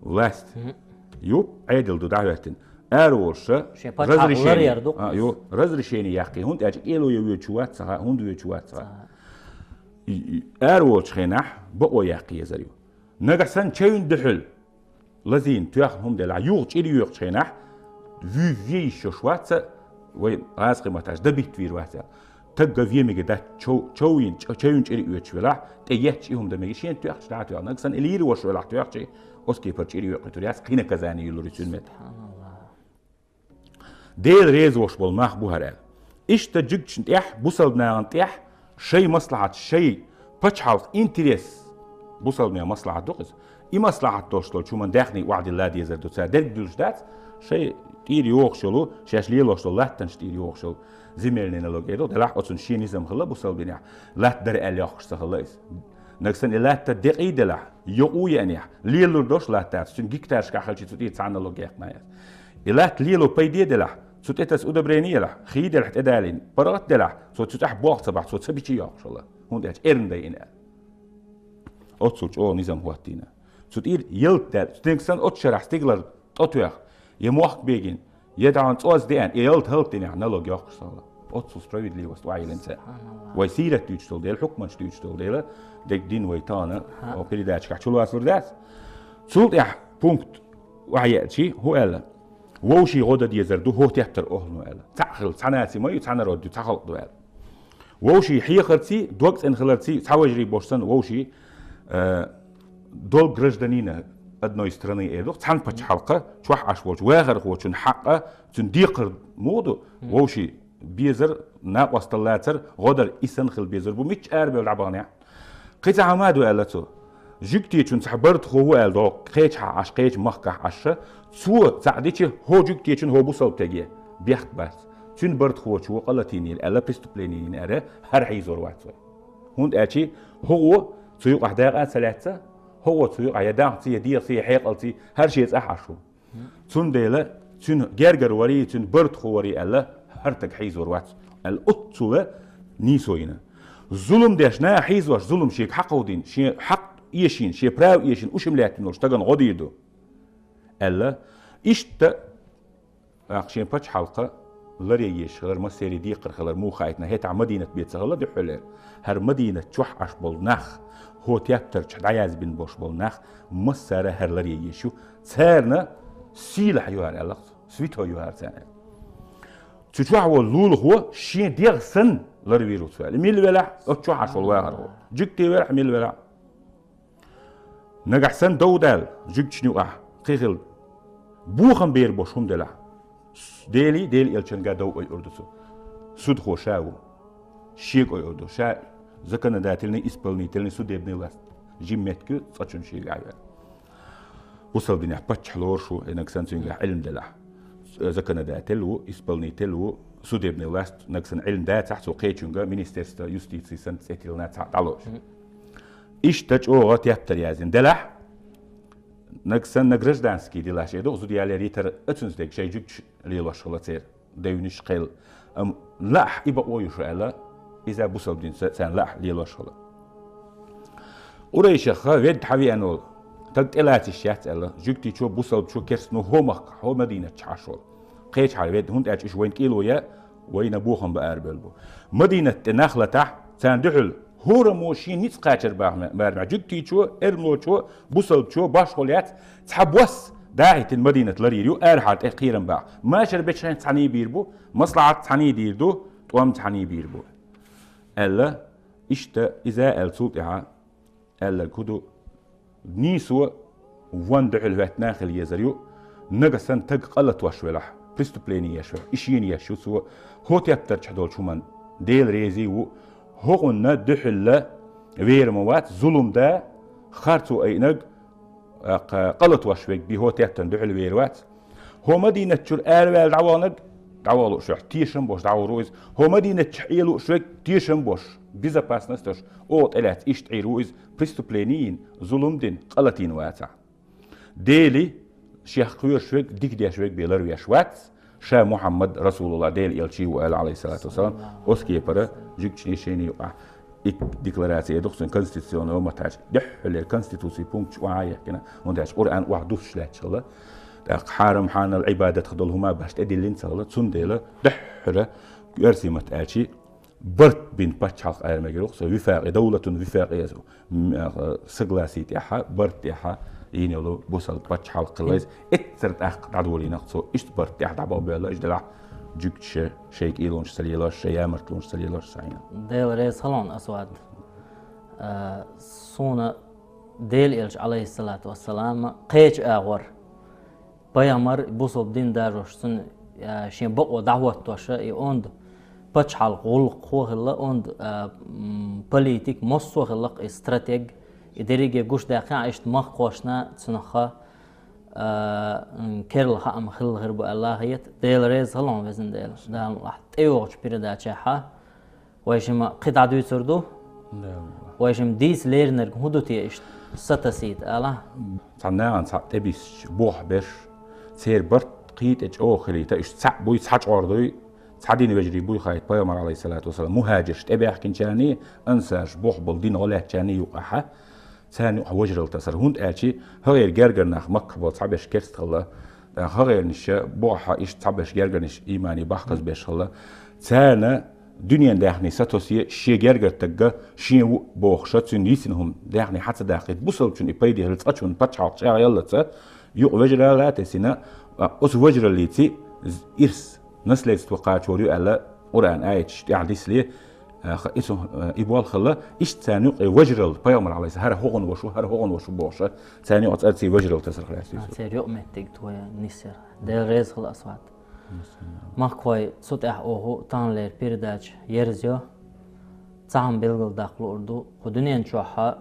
Власть. Мгм. Ю, Ӏедал ду дӀахӀоьттина. Ара волуша шен пачхьалкх разрешение ларъяр ду. А, ю, разрешение яккхий. ХӀунда аьлча кӀело я воьдуш вац ца хаьа, хӀунда воьдуш вац ца хаьа. И, и, ара волчу хенахь бакъо яккха езар ю. Нагахь санна чевнна дуьхьал лазийна тоьхна хӀума делахь, юха чӀир йоькхучу хенахь, вуьвве йиш йолуш вац ца, вай гӀазкхи маттахь аьлча, добить вийр вац аьлла. Тагга вен мегар дац, чов-, човйина, ча-, чевнна чӀир оьцуш велахь, тӀе етташ и хӀума дан мегар, шена тоьхча дӀа а тоьхна. Нагахь санна и лийр вош велахь тоьхча, оцу кепара чӀир йоькхуьйтур яц, кхин наказание юллур ю цуьнан метта. Субханаллах. Дела реза вош болу мах бу хӀара аьлла. Иштта жуьгташна тӀехь, бусалба нахана тӀехь шайн маслахьат, шайн пачхьалкх интерес, бусалбанийн маслахьат ду-кх иза. И маслахьат долуш долчу хӀуманна даьхни охьадилла дезар ду цара, дерг дуьллуш дац, шайн тӀера йогӀуш йолу, шаьш лелош долу латтанаш тӀера йогӀуш йолу земельный налог эр ду, делахь оцунна шен низам хилла бусалба динехь, латта дара аьлла йоккхуш ца хилла иза. Нагахь санна и латта декъий делахь, йокъа а еанехь, лелур долуш латта дац, цуьнан гектарашкахь хилча цу тӀера цхьа налог яьккхина яц. И латта лело пайде делахь, цу тӀе таса удобрение елахь, хий делахь тӀедалийна, паргӀат делахь, цо цу тӀехь болх ца бахь, цо ца бичи йоккхуш хилла, хӀунда аьлча эрна дайина аьлла. Оццул чӀогӀа низам хӀоттийна. Цу тӀера ялта даьлла, стенга санна оцу шарахь стигалара тӀо тоьхна, я мохк бегина, я тахана цӀоз деана, я ялта хӀаллакдинехь налог йоккхуш ца хилла. Оццул справедливость охьайиллина цара. Субханаллах. Вай сират дуьйцуш долу дела, хӀукманаш дуьйцуш долу дела, дерг дин вай тахана, Аха. О, передачакахь чулацалур дац. Цул тӀаьхьа пункт охьаеачи, хӀу аьлла: вовшийн гӀо дан дезар ду хӀо тептар охӀлано аьлла. Цхьаъ хилла, цхьа наци ма ю, цхьа народ ю, цхьа халкъ ду аьлла. Вовшийн хьехарций, дог цӀена хиларций, цхьа вежарий болуш санна вовшийн, э, долг гражданина одной страны эр ду-кх, цхьана пачхьалкха чохь Ӏаш волчу вахархочун хьакъ, цуьнан декхар муха ду, вовшийн безар, накъосталла лацар, гӀо дар и санна хила безар бу, мичча арабевлла дӀабаханехь. Кхин цхьа хӀума а ду аьлла цо. Жуьгтичун цхьа бартахо ву аьлла догӀу, кхечахьа Ӏаш, кхечу махкахь Ӏаш, цо цхьаъ дичи хӀо жуьгтичун, хӀо бусалба теге, бехк бац. Цуьнан бартахочо къа латийнийла аьлла, преступление йина аьлла, хӀара хьийзор вац вай. ХӀунда аьлча хӀо гӀо цу юкъахь дакъа а ца лаьцна, хӀо гӀо цу юкъахь я дахций, я дегӀаций, я хьекъалций, хӀара шен цӀахь Ӏаш ву. Цундела цуьнан гергара варий, цуьнан бартахо варий аьлла, хӀара таг хьийзор вац аьлла, оццула нийсо йина. Зулам деш, наха хьийзош, зулам шега хьакховдийна, шен хьакъ эшийна, шен право эшийна, уьш-м лаьттина волуш стагана гӀо дийр ду аьлла, иштта, тӀаккха шен пачхьалкха ларъян езаш хилар, массеран декхар хилар муха хаийтина, хӀетахь Мадинат бен ца хилла дуьххьалера. ХӀара Мадинат чохь Ӏаш болу нах, хӀо тептарчохь дӀаязбина болуш болу нах, массара а хӀара ларъян езаш ю. Царна сийлахь ю хӀара аьлла-кх, святой ю хӀара царна аьлла. Цу чохь волу лулахо шен дегӀ санна ларвийр ву цо аьлла. Мила велахь, оцу чохь Ӏаш волу вахархо. Жуьгти велахь, мила велахь. Нагахь санна дов даьлла, жуьгташна юкъахь кхин хилла бохам бер болуш хӀума делахь, Делий, Делан элчанга дов ойур ду цо. Судхо ша ву. Шега ойур ду. Ша законодательный, исполнительный, судебный власть. Жима меттиг ю, цкъачунна шега а вер. Бусалба динехь паччахь лоруш ву, и нагахь санна цуьнгахь Ӏилма делахь. Законодатель ву, исполнитель ву, судебный власть, нагахь санна Ӏилма дацахь, цо кхечуьнга министерство юстиции санна цӀе тиллина цхьаъ дӀалоуш. Иштта чӀогӀа тептар яздина делахь, Наг санна гражданский делаш эр ду, зуда ялар йитар а цунца дег шоай жугташа лелош хилла церан девнаш, кхел. Ам лаахь и бакъо ю шу аьлла, иза бусалба динца царна лаахь лелош хилла. Къурайшаха ведда хьавеана волу таг тӀелаца йиш яц аьлла, жугтичо, бусалбачо, керстано хӀо махка, хӀо Мадинат чу Ӏаш волу. Кхечахьара ведда, хӀунда аьлча уьш вайна кӀело яа, вайна бохам бан арабевлла бу. Мадинат тӀе нах латахь, царна дуьхьал хӀораммо шен ницкъ кхачар бахма-, барамехь, жугтичо, эрмалочо, бусалбачо, башхо яц, цхьа бос дахьийтина Мадинат ларйийр ю, арахьара тӀе кхерам бахь. Машар бечхьана цхьаний бийр бу, маслахьат цхьаний дийр ду, тӀом цхьаний бийр бу. Аьлла, иштта иза аьлла цул тӀаьхьа, аьлларг хӀун ду? Нийсо вон дуьхьал хӀоьттина хила езар ю, нагахь санна таг къа латош велахь, преступление еш велахь, и шена еш ю цо, хӀо тептарчохь долчу хӀуманна Дела реза ву, хӀокхунна дуьхьал вер ма вац, зулам да, харцо айинарг, а, кха-, къа латош верг бен хӀо тептарна дуьхьал вер вац. ХӀо Мадинат чуьра араваьлла дӀаваханарг, дӀаваха лууш верг тешам бош дӀагӀур ву иза. ХӀо Мадинат чу Ӏе лууш верг тешам бош, безопасность долуш, оха тӀелаьцна иштта Ӏийр ву иза, преступление йина, зулам дина, къа латийна вацахь. Дела шех кхоьруш верг, дика деш верг бен ларвеш вац, ша Мухьаммад Расулуллах, Дела элча ву аьлла, алейхиссалату вассалам, оцу кепара жуьгташний шайний юкъахь. И деклараци эр ду-кх цуьнан конституционный матхьачу дуьххьарлера конституцин пункташ охьа а яхкина, хӀунда аьлча Къуръан охьадуссуш лаьтташ хилла. ТӀаккха хьарам, хьанал, Ӏибадат хилла долу хӀума башха тӀедиллина ца хилла, цундела дуьххьара, оьрсийн маттахь аьлча, барт бина пачхьалкх ара мегар ду-кх со, вифакъи, давлатун вифакъи язу. М, а, согласие тӀехь, барт тӀехь йина йолу бусалба пачхьалкх хилла иза. Эццара тӀаккха дӀадолийна-кх цо, иштта барт тӀехь дӀабахбевлла, иштта делахь жуьгташа шайн кӀелонаш ца лелош, шайн ямартлонаш ца лелош схьайина. Дела реза хуьлда хьуна, Асвад. А, суна Дела элча, алейхиссалату вассалам, кхечу агӀор пайхамар, бусалба дин даржош, цуьнан, а, шен бакъо дӀахӀоттош, и онда пачхьалкх гӀуллакххо а хилла, онда, а, м, политик, массо а хилла-кх и стратег, и дерриге гуш даьккхина, иштта махкахошна цунах, а, м, керла хаам хилла хир бу аьлла хета. Дела реза хуьлда хьуна, везан Дела, Дала мукъ лахь. ТӀейогӀучу передачехь вай шимма кхин дӀадуьйцур ду. Да. Вай шимма дийца леринарг хӀун ду те иштта сатасийта ала? Цхьана нахана цхьаъ тӀебиссича, бохь берш, церан барт кхин тӀе чӀогӀа хилийта, уьш цхьаъ буй, цхьа чкъор дуй, цхьа дин вежарий буй хаийта пайхамар, алейхиссалату вассалам, мухӀажирш тӀебаьхкинчарний, ансарш бохь болу дин гӀо лаьттачарний юкъахь, царна юкъахь вежаралла тасар. ХӀунда аьлча хӀокхеран гергара нах Макка болу цхьаберш керста хилла, хӀокхернаш бохь иштта цхьаберш гергарнаш иймане бахказбеш хилла. Царна дуьненан даьхни сатоссе, шен гергара стаг шен ву бохуш, цуьнан йисина хӀума даьхни хьа ца даккхийта, бусалбачунна и пайде хилла, цкъачунна, пачхьалкх чӀагӀъяллалц, юкъа вежаралла а тесина, а, оцу вежараллица ирс, наследство кхачор ю аьлла, Къуръан аяташ тӀехь дисале, а, ха-, и цу, а, и болх хилла, иштта царна юкъе вежаралла, пайхамар, алейхиссалам, хӀара хӀокхуьнан ваша ву, хӀара хӀокхуьнан ваша ву бохуш, царна юкъа цӀарций вежаралла тасар хила. А, церан юкъаметтиг тоя нисъяр. Дела реза хуьлда, Асвад. Махкахой, цу тӀехь оха таханлера передача ерзайо. Цхьа хӀума билгалдаккха луур ду, кху дуьнен чохь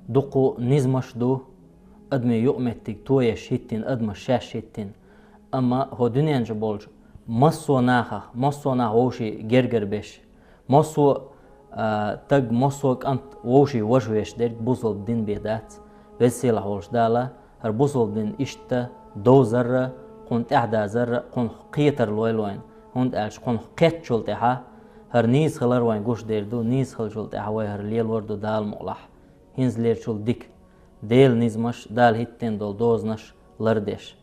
дуккха низамаш ду, адамийн юкъаметтиг тоеш хӀиттина, адамаш шаьш хӀиттина. Амма хӀо дуьнен чу болчу массо а нахах, массо а нах вовшийн гергара беш, массо а, а, таг, массо а кӀант вовшийн важа веш дерг бусалба дин бен дац. Веза-Сийлахь волчу Дала хӀара бусалба дин иштта довзарра, кхунна тӀаьхьадазарра, кхунах кхетар лойла вайна, хӀунда аьлча кхунах кхеттачул тӀаьхьа хӀара нийса хилар вайн гуш дер ду, нийса хиллачул тӀаьхьа вай хӀара лелор ду Дала мукъ лахь. ХӀинцалерчул дика Делан низамаш, Дала хӀиттийна долу дозанаш лардеш.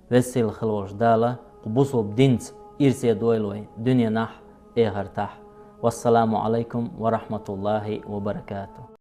Веза-Сийлахь хила волчу Дала кху бусалба динца ирсе дойла вай дуьненахь а, эхартахь а. Вассаламу Ӏалайкум ва рахьматуллахӀи ва баракатухӀ.